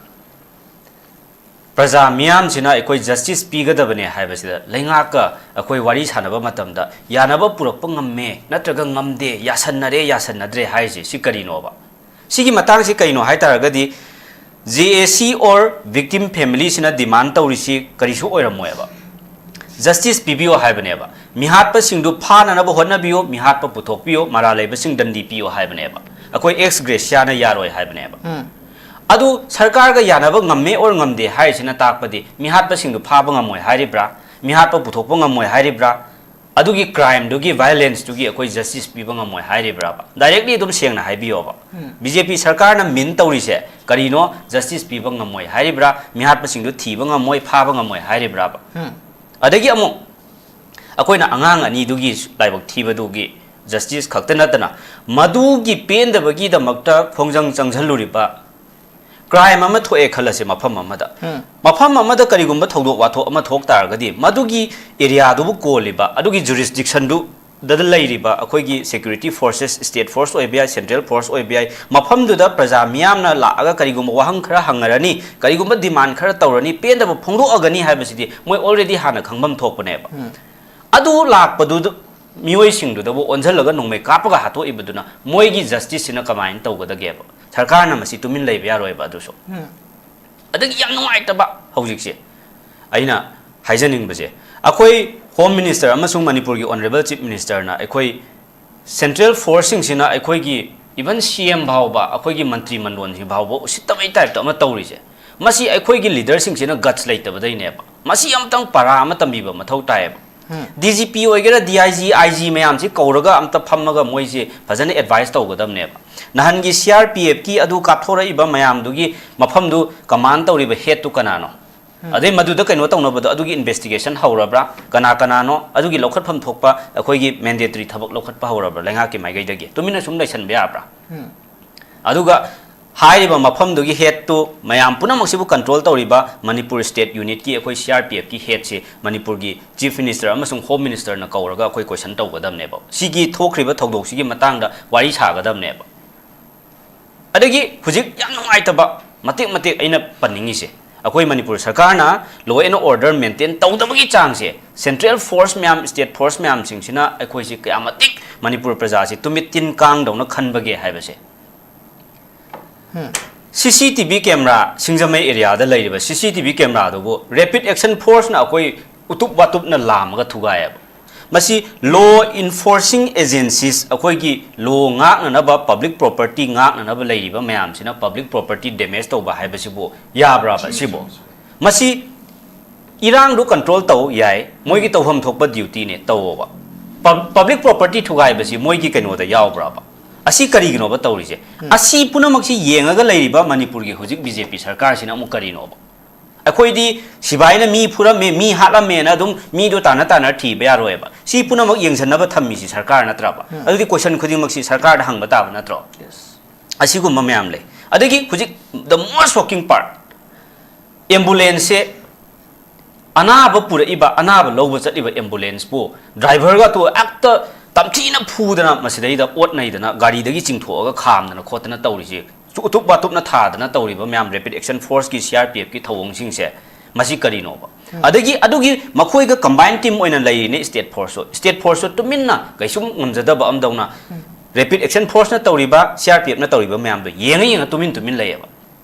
ꯄ꯭ꯔꯖꯥ ꯃꯤꯌꯥꯝꯁꯤꯅ ꯑꯩꯈꯣꯏ justice ꯄꯤꯒꯗꯕꯅꯦ ꯍꯥꯏꯕꯁꯤꯗ ꯂꯩꯉꯥꯛꯀ ꯑꯩꯈꯣꯏ ꯋꯥꯔꯤ ꯁꯥꯟꯅꯕ ꯃꯇꯝꯗ ꯌꯥꯅꯕ ꯄꯨꯔꯛꯄ ꯉꯝꯃꯦ ꯅꯠꯇ꯭ꯔꯒ ꯉꯝꯗꯦ, ꯌꯥꯁꯟꯅꯔꯦ ꯌꯥꯁꯟꯅꯗ꯭ꯔꯦ ꯍꯥꯏꯔꯤꯁꯦ ꯁꯤ ꯀꯔꯤꯅꯣꯕ? ꯁꯤꯒꯤ ꯃꯇꯥꯡꯁꯤ ꯀꯩꯅꯣ ꯍꯥꯏ ꯇꯥꯔꯒꯗꯤ, J A C or victim familyꯁꯤꯅ demand ꯇꯧꯔꯤꯁꯤ ꯀꯔꯤꯁꯨ ꯑꯣꯏꯔꯝꯃꯣꯏꯕ꯫ Justice ꯄꯤꯕꯤꯌꯣ ꯍꯥꯏꯕꯅꯦꯕ꯫ ꯃꯤꯍꯥꯠꯄꯁꯤꯡꯗꯨ ꯐꯥꯅꯅꯕ ꯍꯣꯠꯅꯕꯤꯌꯨ, ꯃꯤꯍꯥꯠꯄ ꯄꯨꯊꯣꯛꯄꯤꯌꯨ, ꯃꯔꯥꯜ ꯂꯩꯕꯁꯤꯡ ꯗꯟꯗꯤ ꯄꯤꯌꯨ ꯍꯥꯏꯕꯅꯦꯕ꯫ ꯑꯩꯈꯣꯏ ex gratia ꯅ ꯌꯥꯔꯣꯏ ꯍꯥꯏꯕꯅꯦꯕ꯫ ꯑꯗꯨ ꯁꯔꯀꯥꯔꯒ ꯌꯥꯅꯕ ꯉꯝꯃꯦ or ꯉꯝꯗꯦ ꯍꯥꯏꯔꯤꯁꯤꯅ ꯇꯥꯛꯄꯗꯤ ꯃꯤꯍꯥꯠꯄꯁꯤꯡꯗꯨ ꯐꯥꯕ ꯉꯝꯃꯣꯏ ꯍꯥꯏꯔꯤꯕ꯭ꯔꯥ? ꯃꯤꯍꯥꯠꯄ ꯄꯨꯊꯣꯛꯄ ꯉꯝꯃꯣꯏ ꯍꯥꯏꯔꯤꯕ꯭ꯔꯥ? ꯑꯗꯨꯒꯤ crimeꯗꯨꯒꯤ violenceꯇꯨꯒꯤ ꯑꯩꯈꯣꯏ justice ꯄꯤꯕ ꯉꯝꯃꯣꯏ ꯍꯥꯏꯔꯤꯕ꯭ꯔꯥꯕ? Directly ꯑꯗꯨꯝ ꯁꯦꯡꯅ ꯍꯥꯏꯕꯤꯌꯣꯕ꯫ ꯎꯝ꯫ B J P ꯁꯔꯀꯥꯔꯅ mean ꯇꯧꯔꯤꯁꯦ ꯀꯔꯤꯅꯣ? Justice ꯄꯤꯕ ꯉꯝꯃꯣꯏ ꯍꯥꯏꯔꯤꯕ꯭ꯔꯥ? ꯃꯤꯍꯥꯠꯄꯁꯤꯡꯗꯨ ꯊꯤꯕ ꯉꯝꯃꯣꯏ, ꯐꯥꯕ ꯉꯝꯃꯣꯏ ꯍꯥꯏꯔꯤꯕ꯭ꯔꯥꯕ? ꯎꯝ꯫ ꯑꯗꯒꯤ ꯑꯃꯨꯛ ꯑꯩꯈꯣꯏꯅ ꯑꯉꯥꯡ ꯑꯅꯤꯗꯨꯒꯤ ꯂꯥꯏꯕꯛ ꯊꯤꯕꯗꯨꯒꯤ justice ꯈꯛꯇ ꯅꯠꯇꯅ ꯃꯗꯨꯒꯤ ꯄꯦꯟꯗꯕꯒꯤꯗꯃꯛꯇ ꯈꯣꯡꯖꯪ ꯆꯪꯁꯤꯜꯂꯨꯔꯤꯕ Crime ꯑꯃ ꯊꯣꯛꯑꯦ ꯈꯜꯂꯁꯦ ꯃꯐꯝ ꯑꯃꯗ꯫ ꯎꯝ꯫ ꯃꯐꯝ ꯑꯃꯗ ꯀꯔꯤꯒꯨꯝꯕ ꯊꯧꯗꯣꯛ ꯋꯥꯊꯣꯛ ꯑꯃ ꯊꯣꯛ ꯇꯥꯔꯒꯗꯤ, ꯃꯗꯨꯒꯤ area ꯗꯨꯕꯨ ꯀꯣꯜꯂꯤꯕ, ꯑꯗꯨꯒꯤ jurisdiction ꯗꯨꯗ ꯂꯩꯔꯤꯕ ꯑꯩꯈꯣꯏꯒꯤ security forces, state force ꯑꯣꯏꯕ ꯌꯥꯏ, central force ꯑꯣꯏꯕ ꯌꯥꯏ, ꯃꯐꯝꯗꯨꯗ ꯄ꯭ꯔꯖꯥ ꯃꯤꯌꯥꯝꯅ ꯂꯥꯛꯑꯒ ꯀꯔꯤꯒꯨꯝꯕ ꯋꯥꯍꯪ ꯈꯔ ꯍꯪꯉꯔꯅꯤ, ꯀꯔꯤꯒꯨꯝꯕ demand ꯈꯔ ꯇꯧꯔꯅꯤ, ꯄꯦꯟꯗꯕ ꯐꯣꯡꯗꯣꯛꯑꯒꯅꯤ ꯍꯥꯏꯕꯁꯤꯗꯤ ꯃꯣꯏ already ꯍꯥꯟꯅ ꯈꯪꯐꯝ ꯊꯣꯛꯄꯅꯦꯕ꯫ ꯎꯝ꯫ ꯑꯗꯨ ꯂꯥꯛꯄꯗꯨꯗ ꯃꯤꯑꯣꯏꯁꯤꯡꯗꯨꯗꯕꯨ ꯑꯣꯟꯁꯤꯜꯂꯒ ꯅꯣꯡꯃꯩ ꯀꯥꯞꯄꯒ ꯍꯥꯠꯇꯣꯛꯏꯕꯗꯨꯅ ꯃꯣꯏꯒꯤ justice ꯁꯤꯅ ꯀꯃꯥꯏꯅ ꯇꯧꯒꯗꯒꯦꯕ? ꯁꯔꯀꯥꯔꯅ ꯃꯁꯤ ꯇꯨꯃꯤꯟ ꯂꯩꯕ ꯌꯥꯔꯣꯏꯕ ꯑꯗꯨꯁꯨ꯫ ꯎꯝ꯫ ꯑꯗꯒꯤ ꯌꯥꯝ ꯅꯨꯡꯉꯥꯏꯇꯕ ꯍꯧꯖꯤꯛꯁꯦ ꯑꯩꯅ ꯍꯥꯏꯖꯅꯤꯡꯕꯁꯦ, ꯑꯩꯈꯣꯏ Home Minister ꯑꯃꯁꯨꯡ ꯃꯅꯤꯄꯨꯔꯒꯤ Honourable Chief Minister ꯅ ꯑꯩꯈꯣꯏ central force ꯁꯤꯡꯁꯤꯅ ꯑꯩꯈꯣꯏꯒꯤ even C M ꯐꯥꯎꯕ, ꯑꯩꯈꯣꯏꯒꯤ ꯃꯟꯇ꯭ꯔꯤ ꯃꯟꯗꯣꯟꯁꯤꯡ ꯐꯥꯎꯕ ꯎꯁꯤꯠꯇꯕꯩ type ꯇ ꯑꯃ ꯇꯧꯔꯤꯁꯦ, ꯃꯁꯤ ꯑꯩꯈꯣꯏꯒꯤ leader ꯁꯤꯡꯁꯤꯅ guts ꯂꯩꯇꯕꯗꯩꯅꯦꯕ꯫ ꯃꯁꯤ ꯑꯃꯇꯪ ꯄꯔꯥ ꯑꯃ ꯇꯝꯕꯤꯕ ꯃꯊꯧ ꯇꯥꯏꯌꯦꯕ꯫ ꯎꯝ꯫ D G P ꯑꯣꯏꯒꯦꯔꯥ, D I G, I G ꯃꯌꯥꯝꯁꯤ ꯀꯧꯔꯒ ꯑꯝꯇ ꯐꯝꯃꯒ ꯃꯣꯏꯁꯤ ꯐꯖꯅ advice ꯇꯧꯒꯗꯕꯅꯦꯕ꯫ ꯅꯍꯥꯟꯒꯤ C R P F ꯀꯤ ꯑꯗꯨ ꯀꯥꯞꯊꯣꯔꯛꯏꯕ ꯃꯌꯥꯝꯗꯨꯒꯤ ꯃꯐꯝꯗꯨ command ꯇꯧꯔꯤꯕ head ꯇꯨ ꯀꯅꯥꯅꯣ? ꯎꯝ꯫ ꯑꯗꯩ ꯃꯗꯨꯗ ꯀꯩꯅꯣ ꯇꯧꯅꯕꯗꯣ, ꯑꯗꯨꯒꯤ investigation ꯍꯧꯔꯕ꯭ꯔꯥ? ꯀꯅꯥ ꯀꯅꯥꯅꯣ? ꯑꯗꯨꯒꯤ ꯂꯧꯈꯠꯐꯝ ꯊꯣꯛꯄ ꯑꯩꯈꯣꯏꯒꯤ mandatory ꯊꯕꯛ ꯂꯧꯈꯠꯄ ꯍꯧꯔꯕ꯭ꯔꯥ ꯂꯩꯉꯥꯛꯀꯤ ꯃꯥꯏꯀꯩꯗꯒꯤ? ꯇꯨꯃꯤꯟꯅ ꯁꯨꯝ ꯂꯩꯁꯟꯕ ꯌꯥꯕ꯭ꯔꯥ? ꯎꯝ꯫ ꯑꯗꯨꯒ ꯍꯥꯏꯔꯤꯕ ꯃꯐꯝꯗꯨꯒꯤ head ꯇꯨ, ꯃꯌꯥꯝ ꯄꯨꯝꯅꯃꯛꯁꯤꯕꯨ control ꯇꯧꯔꯤꯕ ꯃꯅꯤꯄꯨꯔ state unit ꯀꯤ ꯑꯩꯈꯣꯏ C R P F ꯀꯤ head ꯁꯤ ꯃꯅꯤꯄꯨꯔꯒꯤ Chief Minister ꯑꯃꯁꯨꯡ Home Minister ꯅ ꯀꯧꯔꯒ ꯑꯩꯈꯣꯏ question ꯇꯧꯒꯗꯕꯅꯦꯕ꯫ ꯁꯤꯒꯤ ꯊꯣꯛꯈ꯭ꯔꯤꯕ ꯊꯧꯗꯣꯛꯁꯤꯒꯤ ꯃꯇꯥꯡꯗ ꯋꯥꯔꯤ ꯁꯥꯒꯗꯕꯅꯦꯕ꯫ ꯑꯗꯒꯤ ꯍꯧꯖꯤꯛ ꯌꯥꯝ ꯅꯨꯡꯉꯥꯏꯇꯕ ꯃꯇꯦꯛ ꯃꯇꯦꯛ ꯑꯩꯅ ꯄꯟꯅꯤꯡꯉꯤꯁꯦ, ꯑꯩꯈꯣꯏ ꯃꯅꯤꯄꯨꯔ ꯁꯔꯀꯥꯔꯅ law and order maintain ꯇꯧꯗꯕꯒꯤ ꯆꯥꯡꯁꯦ, central force ꯃꯌꯥꯝ, state force ꯃꯌꯥꯝꯁꯤꯡꯁꯤꯅ ꯑꯩꯈꯣꯏꯁꯤ ꯀꯌꯥ ꯃꯇꯤꯛ ꯃꯅꯤꯄꯨꯔ ꯄ꯭ꯔꯖꯥꯁꯤ ꯇꯨꯃꯤꯠ ꯇꯤꯟ ꯀꯥꯡꯗꯧꯅ ꯈꯟꯕꯒꯦ ꯍꯥꯏꯕꯁꯦ꯫ ꯎꯝ꯫ C C T V camera, ꯁꯤꯡꯖꯃꯩ area ꯗ ꯂꯩꯔꯤꯕ C C T V camera ꯗꯨꯕꯨ rapid action force ꯅ ꯑꯩꯈꯣꯏ ꯎꯇꯨꯞ ꯋꯥꯇꯨꯞꯅ ꯂꯥꯝꯃꯒ ꯊꯨꯒꯥꯏꯌꯦꯕ꯫ ꯃꯁꯤ law enforcing agencies, ꯑꯩꯈꯣꯏꯒꯤ law ꯉꯥꯛꯅꯅꯕ, public property ꯉꯥꯛꯅꯅꯕ ꯂꯩꯔꯤꯕ ꯃꯌꯥꯝꯁꯤꯅ public property damage ꯇꯧꯕ ꯍꯥꯏꯕꯁꯤꯕꯨ ꯌꯥꯕ꯭ꯔꯕ ꯁꯤꯕꯨ? ꯃꯁꯤ ꯏꯔꯥꯡꯗꯨ control ꯇꯧ ꯌꯥꯏ, ꯃꯣꯏꯒꯤ ꯇꯧꯐꯝ ꯊꯣꯛꯄ duty ꯅꯦ, ꯇꯧꯋꯣꯕ꯫ Pub-, public property ꯊꯨꯒꯥꯏꯕꯁꯤ ꯃꯣꯏꯒꯤ ꯀꯩꯅꯣꯗ ꯌꯥꯎꯕ꯭ꯔꯕ? ꯑꯁꯤ ꯀꯔꯤꯒꯤꯅꯣꯕ ꯇꯧꯔꯤꯁꯦ? ꯎꯝ꯫ ꯑꯁꯤ ꯄꯨꯝꯅꯃꯛꯁꯤ ꯌꯦꯡꯉꯒ ꯂꯩꯔꯤꯕ ꯃꯅꯤꯄꯨꯔꯒꯤ ꯍꯧꯖꯤꯛ B J P ꯁꯔꯀꯥꯔꯁꯤꯅ ꯑꯃꯨꯛ ꯀꯔꯤꯅꯣꯕ? ꯑꯩꯈꯣꯏꯗꯤ ꯁꯤꯕꯥꯏꯅ ꯃꯤ ꯐꯨꯔꯝꯃꯦ, ꯃꯤ ꯍꯥꯠꯂꯝꯃꯦꯅ ꯑꯗꯨꯝ ꯃꯤꯗꯣ ꯇꯥꯟꯅ ꯇꯥꯟꯅ ꯊꯤꯕ ꯌꯥꯔꯣꯏꯕ꯫ ꯁꯤ ꯄꯨꯝꯅꯃꯛ ꯌꯦꯡꯁꯤꯟꯅꯕ ꯊꯝꯃꯤꯁꯤ ꯁꯔꯀꯥꯔ ꯅꯠꯇ꯭ꯔꯕ? ꯎꯝ꯫ ꯑꯗꯨꯗꯤ question ꯈꯨꯗꯤꯡꯃꯛꯁꯤ ꯁꯔꯀꯥꯔꯗ ꯍꯪꯕ ꯇꯥꯕ ꯅꯠꯇ꯭ꯔꯣ? Yes꯫ ꯑꯁꯤꯒꯨꯝꯕ ꯃꯌꯥꯝ ꯂꯩ꯫ ꯑꯗꯒꯤ ꯍꯧꯖꯤꯛ the most shocking part, ꯑꯦꯝꯕꯨꯂꯦꯟꯁꯁꯦ ꯑꯅꯥꯕ ꯄꯨꯔꯛꯏꯕ, ꯑꯅꯥꯕ ꯂꯧꯕ ꯆꯠꯂꯤꯕ ꯑꯦꯝꯕꯨꯂꯦꯟꯁꯄꯨ ꯗ꯭ꯔꯥꯏꯚꯔꯒ ꯇꯣ ꯑꯦꯛꯇ ꯇꯝꯊꯤꯅ ꯐꯨꯗꯅ ꯃꯁꯤꯗꯩꯗ ꯑꯣꯠ ꯅꯩꯗꯅ ꯒꯥꯔꯤꯗꯒꯤ ꯆꯤꯡꯊꯣꯛꯑꯒ ꯈꯥꯝꯗꯅ ꯈꯣꯠꯇꯅ ꯇꯧꯔꯤꯁꯤ, ꯎꯇꯨꯞ ꯋꯥꯇꯨꯞꯅ ꯊꯥꯗꯅ ꯇꯧꯔꯤꯕ ꯃꯌꯥꯝ ꯔꯦꯄꯤꯗ ꯑꯦꯛꯁꯟ ꯐꯣꯔꯁꯀꯤ ꯁꯤ ꯑꯥꯔ ꯄꯤ ꯑꯦꯐꯀꯤ ꯊꯧꯑꯣꯡꯁꯤꯡꯁꯦ, ꯃꯁꯤ ꯀꯔꯤꯅꯣꯕ? ꯑꯗꯒꯤ ꯑꯗꯨꯒꯤ ꯃꯈꯣꯏꯒ ꯀꯝꯕꯥꯏꯟ ꯇꯤꯝ ꯑꯣꯏꯅ ꯂꯩꯔꯤꯅꯦ ꯁ꯭ꯇꯦꯠ ꯐꯣꯔꯁꯁꯨ꯫ ꯁ꯭ꯇꯦꯠ ꯐꯣꯔꯁꯁꯨ ꯇꯨꯃꯤꯟꯅ ꯀꯩꯁꯨꯝ ꯉꯝꯖꯗꯕ ꯑꯃꯗꯧꯅ ꯔꯦꯄꯤꯗ ꯑꯦꯛꯁꯟ ꯐꯣꯔꯁꯅ ꯇꯧꯔꯤꯕ, ꯁꯤ ꯑꯥꯔ ꯄꯤ ꯑꯦꯐꯅ ꯇꯧꯔꯤꯕ ꯃꯌꯥꯝꯗꯣ ꯌꯦꯡꯉ ꯌꯦꯡꯉ ꯇꯨꯃꯤꯟ ꯇꯨꯃꯤꯟ ꯂꯩꯌꯦꯕ꯫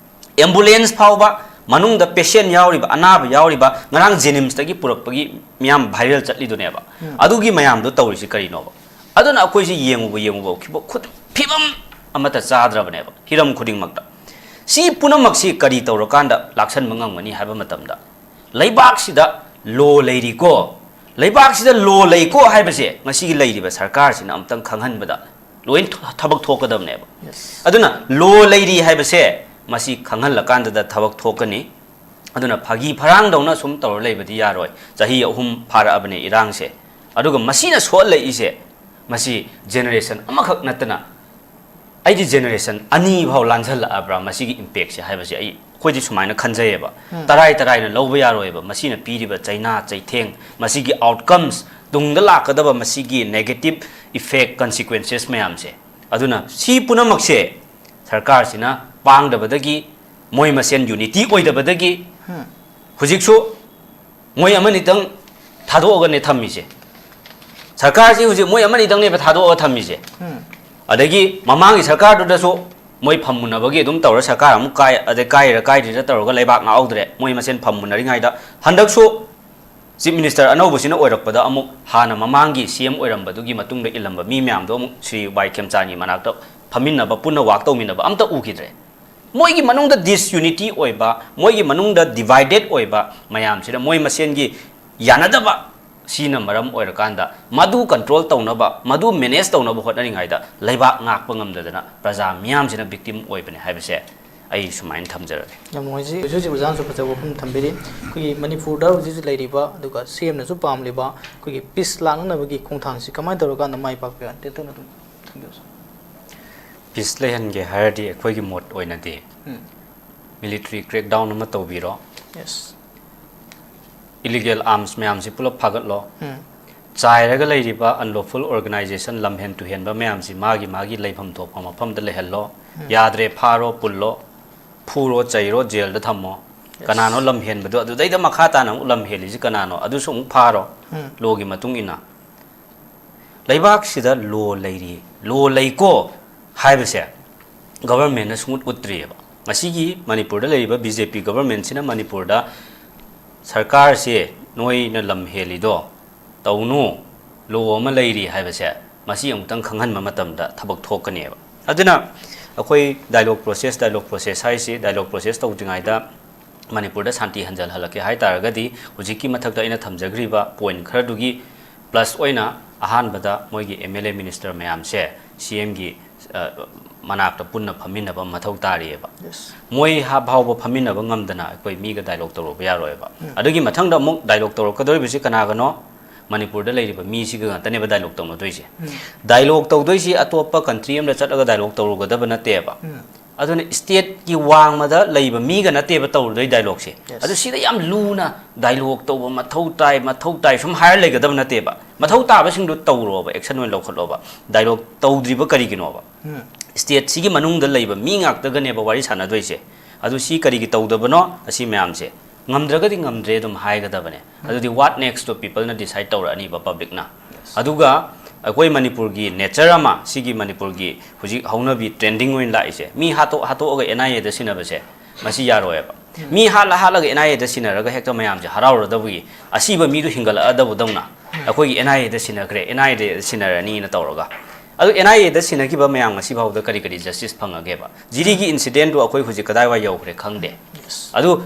ꯑꯦꯝꯕꯨꯂꯦꯟꯁ ꯐꯥꯎꯕ ꯃꯅꯨꯡꯗ ꯄꯦꯁꯦꯟ ꯌꯥꯎꯔꯤꯕ, ꯑꯅꯥꯕ ꯌꯥꯎꯔꯤꯕ, ꯉꯔꯥꯡ ꯖꯦꯅꯤꯝꯁꯇꯒꯤ ꯄꯨꯔꯛꯄꯒꯤ ꯃꯤꯌꯥꯝ ꯚꯥꯏꯔꯦꯜ ꯆꯠꯂꯤꯗꯨꯅꯦꯕ꯫ ꯑꯗꯨꯒꯤ ꯃꯌꯥꯝꯗꯣ ꯇꯧꯔꯤꯁꯤ ꯀꯔꯤꯅꯣꯕ? ꯑꯗꯨꯅ ꯑꯩꯈꯣꯏꯁꯤ ꯌꯦꯡꯉꯨꯕ ꯌꯦꯡꯉꯨꯕ ꯈꯤꯕ-, ꯈꯨꯠ-, ꯐꯤꯕꯝ ꯑꯃꯠꯇ ꯆꯥꯗ꯭ꯔꯕꯅꯦꯕ ꯍꯤꯔꯝ ꯈꯨꯗꯤꯡꯃꯛꯇ꯫ ꯁꯤ ꯄꯨꯝꯅꯃꯛꯁꯤ ꯀꯔꯤ ꯇꯧꯔꯀꯥꯟꯗ ꯂꯥꯛꯁꯟꯕ ꯉꯝꯒꯅꯤ ꯍꯥꯏꯕ ꯃꯇꯝꯗ, ꯂꯩꯕꯥꯛꯁꯤꯗ ꯂꯣ ꯂꯩꯔꯤꯀꯣ, ꯂꯩꯕꯥꯛꯁꯤꯗ ꯂꯣ ꯂꯩꯀꯣ ꯍꯥꯏꯕꯁꯦ ꯉꯁꯤꯒꯤ ꯂꯩꯔꯤꯕ ꯁꯔꯀꯥꯔꯁꯤꯅ ꯑꯃꯨꯛꯇꯪ ꯈꯪꯍꯟꯕꯗ ꯂꯣꯏ ꯊ-, ꯊꯕꯛ ꯊꯣꯛꯀꯗꯕꯅꯦꯕ꯫ ꯑꯗꯨꯅ ꯂꯣ ꯂꯩꯔꯤ ꯍꯥꯏꯕꯁꯦ ꯃꯁꯤ ꯈꯪꯍꯜꯂꯀꯥꯟꯗꯗ ꯊꯕꯛ ꯊꯣꯛꯀꯅꯤ꯫ ꯑꯗꯨꯅ ꯐꯥꯒꯤ ꯐꯔꯥꯡꯗꯧꯅ ꯁꯨꯝ ꯇꯧꯔ ꯂꯩꯕꯗꯤ ꯌꯥꯔꯣꯏ꯫ ꯆꯍꯤ ꯑꯍꯨꯝ ꯐꯥꯔꯛꯑꯕꯅꯦ ꯏꯔꯥꯡꯁꯦ꯫ ꯑꯗꯨꯒ ꯃꯁꯤꯅ ꯁꯣꯛꯍꯜꯂꯛꯏꯁꯦ, ꯃꯁꯤ ꯖꯦꯅꯦꯔꯦꯁꯟ ꯑꯃꯈꯛ ꯅꯠꯇꯅ ꯑꯩꯗꯤ ꯖꯦꯅꯦꯔꯦꯁꯟ ꯑꯅꯤ ꯐꯥꯎ ꯂꯥꯟꯁꯜꯂꯛꯑꯕ꯭ꯔꯥ ꯃꯁꯤꯒꯤ ꯏꯝꯄꯦꯛꯁꯦ ꯍꯥꯏꯕꯁꯦ ꯑꯩ, ꯑꯩꯈꯣꯏꯗꯤ ꯁꯨꯃꯥꯏꯅ ꯈꯟꯖꯩꯌꯦꯕ꯫ ꯇꯔꯥꯏ ꯇꯔꯥꯏꯅ ꯂꯧꯕ ꯌꯥꯔꯣꯏꯕ ꯃꯁꯤꯅ ꯄꯤꯔꯤꯕ ꯆꯩꯅꯥ ꯆꯩꯊꯦꯡ, ꯃꯁꯤꯒꯤ ꯑꯥꯎꯠꯀꯝꯁ, ꯇꯨꯡꯗ ꯂꯥꯛꯀꯗꯕ ꯃꯁꯤꯒꯤ ꯅꯦꯒꯦꯇꯤꯞ ꯏꯐꯦꯛ, ꯀꯟꯁꯤꯀ꯭ꯋꯦꯟꯁꯦꯁ ꯃꯌꯥꯝꯁꯦ꯫ ꯑꯗꯨꯅ ꯁꯤ ꯄꯨꯝꯅꯃꯛꯁꯦ ꯁꯔꯀꯥꯔꯁꯤꯅ ꯄꯥꯡꯗꯕꯗꯒꯤ, ꯃꯣꯏ ꯃꯁꯦꯟ ꯌꯨꯅꯤꯇꯤ ꯑꯣꯏꯗꯕꯗꯒꯤ ꯍꯧꯖꯤꯛꯁꯨ ꯃꯣꯏ ꯑꯃꯅꯤꯇꯪ ꯊꯥꯗꯣꯛꯑꯒꯅꯦ ꯊꯝꯃꯤꯁꯦ꯫ ꯁꯔꯀꯥꯔꯁꯤ ꯍꯧꯖꯤꯛ ꯃꯣꯏ ꯑꯃꯅꯤꯇꯪꯅꯦꯕ ꯊꯥꯗꯣꯛꯑꯒ ꯊꯝꯃꯤꯁꯦ꯫ ꯑꯗꯒꯤ ꯃꯃꯥꯡꯒꯤ ꯁꯔꯀꯥꯔꯗꯨꯗꯁꯨ ꯃꯣꯏ ꯐꯝꯃꯨꯟꯅꯕꯒꯤ ꯑꯗꯨꯝ ꯇꯧꯔ ꯁꯔꯀꯥꯔ ꯑꯃꯨꯛ ꯀꯥꯏ, ꯑꯗꯩ ꯀꯥꯏꯔꯤꯔ ꯀꯥꯏꯗ꯭ꯔꯤꯔ ꯇꯧꯔꯒ ꯂꯩꯕꯥꯛ ꯉꯥꯛꯍꯧꯗ꯭ꯔꯦ꯫ ꯃꯣꯏ ꯃꯁꯦꯟ ꯐꯝꯃꯨꯟꯅꯔꯤꯉꯩꯗ ꯍꯟꯗꯛꯁꯨ ꯆꯤꯐ ꯃꯤꯅꯤꯁꯇꯔ ꯑꯅꯧꯕꯁꯤꯅ ꯑꯣꯏꯔꯛꯄꯗ ꯑꯃꯨꯛ ꯍꯥꯟꯅ ꯃꯃꯥꯡꯒꯤ ꯁꯤ ꯑꯦꯝ ꯑꯣꯏꯔꯝꯕꯗꯨꯒꯤ ꯃꯇꯨꯡꯗ ꯏꯜꯂꯝꯕ ꯃꯤ ꯃꯌꯥꯝꯗꯣ ꯑꯃꯨꯛ ꯁ꯭ꯔꯤ ꯋꯥꯏ ꯈꯦꯝꯆꯥꯟꯒꯤ ꯃꯅꯥꯛꯇ ꯐꯝꯃꯤꯟꯅꯕ, ꯄꯨꯟꯅ ꯋꯥꯛ ꯇꯧꯃꯤꯟꯅꯕ ꯑꯝꯇ ꯎꯈꯤꯗ꯭ꯔꯦ꯫ ꯃꯣꯏꯒꯤ ꯃꯅꯨꯡꯗ ꯗꯤꯁꯌꯨꯅꯤꯇꯤ ꯑꯣꯏꯕ, ꯃꯣꯏꯒꯤ ꯃꯅꯨꯡꯗ ꯗꯤꯚꯥꯏꯗꯦꯠ ꯑꯣꯏꯕ ꯃꯌꯥꯝꯁꯤꯅ ꯃꯣꯏ ꯃꯁꯦꯟꯒꯤ ꯌꯥꯅꯗꯕ ꯁꯤꯅ ꯃꯔꯝ ꯑꯣꯏꯔꯀꯥꯟꯗ ꯃꯗꯨ ꯀꯟꯇ꯭ꯔꯣꯜ ꯇꯧꯅꯕ, ꯃꯗꯨ ꯃꯦꯅꯦꯖ ꯇꯧꯅꯕ ꯍꯣꯠꯅꯔꯤꯉꯩꯗ ꯂꯩꯕꯥꯛ ꯉꯥꯛꯄ ꯉꯝꯗꯗꯅ ꯄ꯭ꯔꯖꯥ ꯃꯤꯌꯥꯝꯁꯤꯅ ꯚꯤꯛꯇꯤꯝ ꯑꯣꯏꯕꯅꯦ ꯍꯥꯏꯕꯁꯦ ꯑꯩ ꯁꯨꯃꯥꯏꯅ ꯊꯝꯖꯔꯒꯦ꯫ ꯌꯥꯝ ꯅꯨꯡꯉꯥꯏꯖꯩ꯫ ꯍꯧꯖꯤꯛ ꯍꯧꯖꯤꯛ ꯑꯣꯖꯥꯅꯁꯨ ꯐꯖꯕ ꯋꯥꯐꯝ ꯊꯝꯕꯤꯔꯤ꯫ ꯑꯩꯈꯣꯏꯒꯤ ꯃꯅꯤꯄꯨꯔꯗ ꯍꯧꯖꯤꯛ ꯍꯧꯖꯤꯛ ꯂꯩꯔꯤꯕ, ꯑꯗꯨꯒ ꯁꯤ ꯑꯦꯝꯅꯁꯨ ꯄꯥꯝꯂꯤꯕ ꯑꯩꯈꯣꯏꯒꯤ ꯄꯤꯁ ꯂꯥꯛꯅꯅꯕꯒꯤ ꯈꯣꯡꯊꯥꯡꯁꯤ ꯀꯃꯥꯏꯅ ꯇꯧꯔꯀꯥꯟꯗ ꯃꯥꯏ ꯄꯥꯛꯄ ꯌꯥꯏ? ꯇꯦꯟꯇꯛꯅ ꯑꯗꯨꯝ ꯊꯝꯕꯤꯌꯨ, ꯁꯥꯔ꯫ ꯄꯤꯁ ꯂꯩꯍꯟꯒꯦ ꯍꯥꯏꯔꯗꯤ ꯑꯩꯈꯣꯏꯒꯤ ꯃꯣꯠ ꯑꯣꯏꯅꯗꯤ ꯎꯝ꯫ ꯃꯤꯂꯤꯇꯔꯤ ꯀ꯭ꯔꯦꯛꯗꯥꯎꯟ ꯑꯃ ꯇꯧꯕꯤꯔꯣ, ꯌꯦꯁ꯫ ꯏꯂꯤꯒꯦꯜ ꯑꯥꯔꯝꯁ ꯃꯌꯥꯝꯁꯤ ꯄꯨꯂꯞ ꯐꯥꯒꯠꯂꯣ, ꯎꯝ꯫ ꯆꯥꯏꯔꯒ ꯂꯩꯔꯤꯕ ꯑꯟꯂꯣꯐꯨꯜ ꯑꯣꯔꯒꯅꯥꯏꯖꯦꯁꯟ, ꯂꯝꯍꯦꯟ ꯇꯨꯍꯦꯟꯕ ꯃꯌꯥꯝꯁꯤ ꯃꯥꯒꯤ ꯃꯥꯒꯤ ꯂꯩꯐꯝ ꯊꯣꯛꯄ ꯃꯐꯝꯗ ꯂꯩꯍꯜꯂꯣ꯫ ꯌꯥꯗ꯭ꯔꯦ, ꯐꯥꯔꯣ, ꯄꯨꯜꯂꯣ, ꯐꯨꯔꯣ, ꯆꯩꯔꯣ, ꯖꯦꯜꯗ ꯊꯝꯃꯣ꯫ ꯌꯦꯁ꯫ ꯀꯅꯥꯅꯣ ꯂꯝ ꯍꯦꯟꯕꯗꯣ? ꯑꯗꯨꯗꯩꯗ ꯃꯈꯥ ꯇꯥꯅ ꯑꯃꯨꯛ ꯂꯝ ꯍꯦꯜꯂꯤꯁꯤ ꯀꯅꯥꯅꯣ? ꯑꯗꯨꯁꯨ ꯑꯃꯨꯛ ꯐꯥꯔꯣ, ꯎꯝ꯫ ꯂꯣꯒꯤ ꯃꯇꯨꯡ ꯏꯟꯅ꯫ ꯂꯩꯕꯥꯛꯁꯤꯗ ꯂꯣ ꯂꯩꯔꯤ, ꯂꯣ ꯂꯩꯀꯣ ꯍꯥꯏꯕꯁꯦ ꯒꯚꯔꯟꯃꯦꯟꯅ ꯁꯨꯡꯎꯠ ꯎꯠꯇ꯭ꯔꯤꯑꯕ꯫ ꯉꯁꯤꯒꯤ ꯃꯅꯤꯄꯨꯔꯗ ꯂꯩꯔꯤꯕ ꯕꯤ ꯖꯦ ꯄꯤ ꯒꯚꯔꯟꯃꯦꯟꯁꯤꯅ ꯃꯅꯤꯄꯨꯔꯗ ꯁꯔꯀꯥꯔꯁꯦ ꯅꯣꯏꯅ ꯂꯝ ꯍꯦꯜꯂꯤꯗꯣ ꯇꯧꯅꯨ, ꯂꯣ ꯑꯃ ꯂꯩꯔꯤ ꯍꯥꯏꯕꯁꯦ ꯃꯁꯤ ꯑꯃꯨꯛꯇꯪ ꯈꯪꯍꯟꯕ ꯃꯇꯝꯗ ꯊꯕꯛ ꯊꯣꯛꯀꯅꯦꯕ꯫ ꯑꯗꯨꯅ ꯑꯩꯈꯣꯏ ꯗꯥꯏꯂꯣꯛ ꯄ꯭ꯔꯣꯁꯦꯁ, ꯗꯥꯏꯂꯣꯛ ꯄ꯭ꯔꯣꯁꯦꯁ ꯍꯥꯏꯁꯤ, ꯗꯥꯏꯂꯣꯛ ꯄ꯭ꯔꯣꯁꯦꯁ ꯇꯧꯗ꯭ꯔꯤꯉꯩꯗ ꯃꯅꯤꯄꯨꯔꯗ ꯁꯥꯟꯇꯤ ꯍꯟꯖꯜꯍꯜꯂꯛꯀꯦ ꯍꯥꯏ ꯇꯥꯔꯒꯗꯤ, ꯍꯧꯖꯤꯛꯀꯤ ꯃꯊꯛꯇ ꯑꯩꯅ ꯊꯝꯖꯈ꯭ꯔꯤꯕ ꯄꯣꯏꯟꯠ ꯈꯔꯗꯨꯒꯤ ꯄ꯭ꯂꯁ ꯑꯣꯏꯅ ꯑꯍꯥꯟꯕꯗ ꯃꯣꯏꯒꯤ ꯑꯦꯝ ꯑꯦꯜ ꯑꯦ ꯃꯤꯅꯤꯁꯇꯔ ꯃꯌꯥꯝꯁꯦ ꯁꯤ ꯑꯦꯝꯒꯤ ꯃꯅꯥꯛꯇ ꯄꯨꯟꯅ ꯐꯝꯃꯤꯟꯅꯕ ꯃꯊꯧ ꯇꯥꯔꯤꯑꯕ꯫ ꯌꯦꯁ꯫ ꯃꯣꯏ ꯍꯥ-, ꯐꯥꯎꯕ ꯐꯝꯃꯤꯟꯅꯕ ꯉꯝꯗꯅ ꯑꯩꯈꯣꯏ ꯃꯤꯒ ꯗꯥꯏꯂꯣꯛ ꯇꯧꯔꯨꯕ ꯌꯥꯔꯣꯏꯕ꯫ ꯑꯗꯨꯒꯤ ꯃꯊꯪꯗ ꯑꯃꯨꯛ ꯗꯥꯏꯂꯣꯛ ꯇꯧꯔꯛꯀꯗꯧꯔꯤꯕꯁꯤ ꯀꯅꯥꯒꯅꯣ? ꯃꯅꯤꯄꯨꯔꯗ ꯂꯩꯔꯤꯕ ꯃꯤꯁꯤꯒ ꯉꯥꯛꯇꯅꯦꯕ ꯗꯥꯏꯂꯣꯛ ꯇꯧꯅꯗꯣꯏꯁꯦ꯫ ꯗꯥꯏꯂꯣꯛ ꯇꯧꯗꯣꯏꯁꯤ ꯑꯇꯣꯞꯄ ꯀꯟꯇ꯭ꯔꯤ ꯑꯃꯗ ꯆꯠꯂꯒ ꯗꯥꯏꯂꯣꯛ ꯇꯧꯔꯨꯒꯗꯕ ꯅꯠꯇꯦꯕ꯫ ꯑꯗꯨꯅ ꯁ꯭ꯇꯦꯠꯀꯤ ꯋꯥꯡꯃꯗ ꯂꯩꯕ ꯃꯤꯒ ꯅꯠꯇꯦꯕ ꯇꯧꯔꯨꯗꯣꯏ ꯗꯥꯏꯂꯣꯛꯁꯦ꯫ ꯌꯦꯁ꯫ ꯑꯗꯨ ꯁꯤꯗ ꯌꯥꯝ ꯂꯨꯅ ꯗꯥꯏꯂꯣꯛ ꯇꯧꯕ ꯃꯊꯧ ꯇꯥꯏ, ꯃꯊꯧ ꯇꯥꯏ ꯁꯨꯝ ꯍꯥꯏꯔ ꯂꯩꯒꯗꯕ ꯅꯠꯇꯦꯕ꯫ ꯃꯊꯧ ꯇꯥꯕꯁꯤꯡꯗꯨ ꯇꯧꯔꯣꯕ, ꯑꯦꯛꯁꯟ ꯑꯣꯏꯅ ꯂꯧꯈꯠꯂꯣꯕ꯫ ꯗꯥꯏꯂꯣꯛ ꯇꯧꯗ꯭ꯔꯤꯕ ꯀꯔꯤꯒꯤꯅꯣꯕ? ꯁ꯭ꯇꯦꯠꯁꯤꯒꯤ ꯃꯅꯨꯡꯗ ꯂꯩꯕ ꯃꯤ ꯉꯥꯛꯇꯒꯅꯦꯕ ꯋꯥꯔꯤ ꯁꯥꯟꯅꯗꯣꯏꯁꯦ꯫ ꯑꯗꯨ ꯁꯤ ꯀꯔꯤꯒꯤ ꯇꯧꯗꯕꯅꯣ? ꯑꯁꯤ ꯃꯌꯥꯝꯁꯦ ꯉꯝꯗ꯭ꯔꯒꯗꯤ ꯉꯝꯗ꯭ꯔꯦ ꯑꯗꯨꯝ ꯍꯥꯏꯒꯗꯕꯅꯦ꯫ ꯑꯗꯨꯗꯤ what next ꯇꯣ ꯄꯤꯄꯜꯅ ꯗꯤꯁꯥꯏꯠ ꯇꯧꯔꯛꯑꯅꯤꯕ ꯄꯕ꯭ꯂꯤꯛꯅ꯫ ꯑꯗꯨꯒ ꯑꯩꯈꯣꯏ ꯃꯅꯤꯄꯨꯔꯒꯤ ꯅꯦꯆꯔ ꯑꯃ, ꯁꯤꯒꯤ ꯃꯅꯤꯄꯨꯔꯒꯤ ꯍꯧꯖꯤꯛ ꯍꯧꯅꯕꯤ ꯇ꯭ꯔꯦꯟꯗꯤꯡ ꯑꯣꯏꯅ ꯂꯥꯛꯏꯁꯦ, ꯃꯤ ꯍꯥꯠꯇꯣꯛ ꯍꯥꯠꯇꯣꯛꯑꯒ ꯑꯦꯟ ꯑꯥꯏ ꯑꯦꯗ ꯁꯤꯟꯅꯕꯁꯦ, ꯃꯁꯤ ꯌꯥꯔꯣꯏꯕ꯫ ꯃꯤ ꯍꯥꯠꯂ ꯍꯥꯠꯂꯒ ꯑꯦꯟ ꯑꯥꯏ ꯑꯦꯗ ꯁꯤꯟꯅꯔꯒ ꯍꯦꯛꯇ ꯃꯌꯥꯝꯁꯦ ꯍꯔꯥꯎꯔꯗꯕꯒꯤ, ꯑꯁꯤꯕ ꯃꯤꯗꯨ ꯍꯤꯡꯒꯠꯂꯛꯑꯗꯕꯗꯧꯅ ꯑꯩꯈꯣꯏꯒꯤ ꯑꯦꯟ ꯑꯥꯏ ꯑꯦꯗ ꯁꯤꯟꯅꯈ꯭ꯔꯦ, ꯑꯦꯟ ꯑꯥꯏ ꯑꯦꯗ ꯁꯤꯟꯅꯔꯅꯤꯅ ꯇꯧꯔꯒ꯫ ꯑꯗꯨ ꯑꯦꯟ ꯑꯥꯏ ꯑꯦꯗ ꯁꯤꯟꯅꯈꯤꯕ ꯃꯌꯥꯝ ꯉꯁꯤ ꯐꯥꯎꯗ ꯀꯔꯤ ꯀꯔꯤ ꯖꯁꯇꯤꯁ ꯐꯪꯉꯒꯦꯕ? ꯖꯤꯔꯤꯒꯤ ꯏꯟꯁꯤꯗꯦꯟꯗꯨ ꯑꯩꯈꯣꯏ ꯍꯧꯖꯤꯛ ꯀꯗꯥꯏꯋꯥꯏ ꯌꯧꯈ꯭ꯔꯦ ꯈꯪꯗꯦ꯫ ꯑꯗꯨ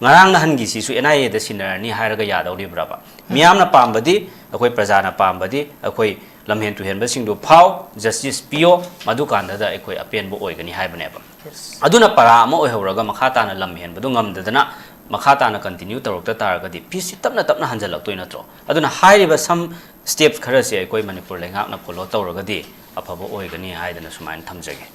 ꯉꯔꯥꯡ ꯅꯍꯥꯟꯒꯤꯁꯤꯁꯨ ꯑꯦꯟ ꯑꯥꯏ ꯑꯦꯗ ꯁꯤꯟꯅꯔꯅꯤ ꯍꯥꯏꯔꯒ ꯌꯥꯗꯧꯔꯤꯕ꯭ꯔꯕ? ꯃꯤꯌꯥꯝꯅ ꯄꯥꯝꯕꯗꯤ, ꯑꯩꯈꯣꯏ ꯄ꯭ꯔꯖꯥꯅ ꯄꯥꯝꯕꯗꯤ, ꯑꯩꯈꯣꯏ ꯂꯝꯍꯦꯟ ꯇꯨꯍꯦꯟꯕꯁꯤꯡꯗꯨ ꯐꯥꯎ, ꯖꯁꯇꯤꯁ ꯄꯤꯌꯣ, ꯃꯗꯨꯀꯥꯟꯗꯗ ꯑꯩꯈꯣꯏ ꯑꯄꯦꯟꯕ ꯑꯣꯏꯒꯅꯤ ꯍꯥꯏꯕꯅꯦꯕ꯫ ꯑꯗꯨꯅ ꯄꯔꯥ ꯑꯃ ꯑꯣꯏꯍꯧꯔꯒ ꯃꯈꯥ ꯇꯥꯅ ꯂꯝ ꯍꯦꯟꯕꯗꯨ ꯉꯝꯗꯗꯅ ꯃꯈꯥ ꯇꯥꯅ continue ꯇꯧꯔꯛꯇ ꯇꯥꯔꯒꯗꯤ peace ꯁꯤ ꯇꯞꯅ ꯇꯞꯅ ꯍꯟꯖꯜꯂꯛꯇꯣꯏ ꯅꯠꯇ꯭ꯔꯣ? ꯑꯗꯨꯅ ꯍꯥꯏꯔꯤꯕ some steps ꯈꯔꯁꯦ ꯑꯩꯈꯣꯏ ꯃꯅꯤꯄꯨꯔ ꯂꯩꯉꯥꯛꯅ follow ꯇꯧꯔꯒꯗꯤ ꯑꯐꯕ ꯑꯣꯏꯒꯅꯤ ꯍꯥꯏꯗꯅ ꯁꯨꯃꯥꯏꯅ ꯊꯝꯖꯒꯦ꯫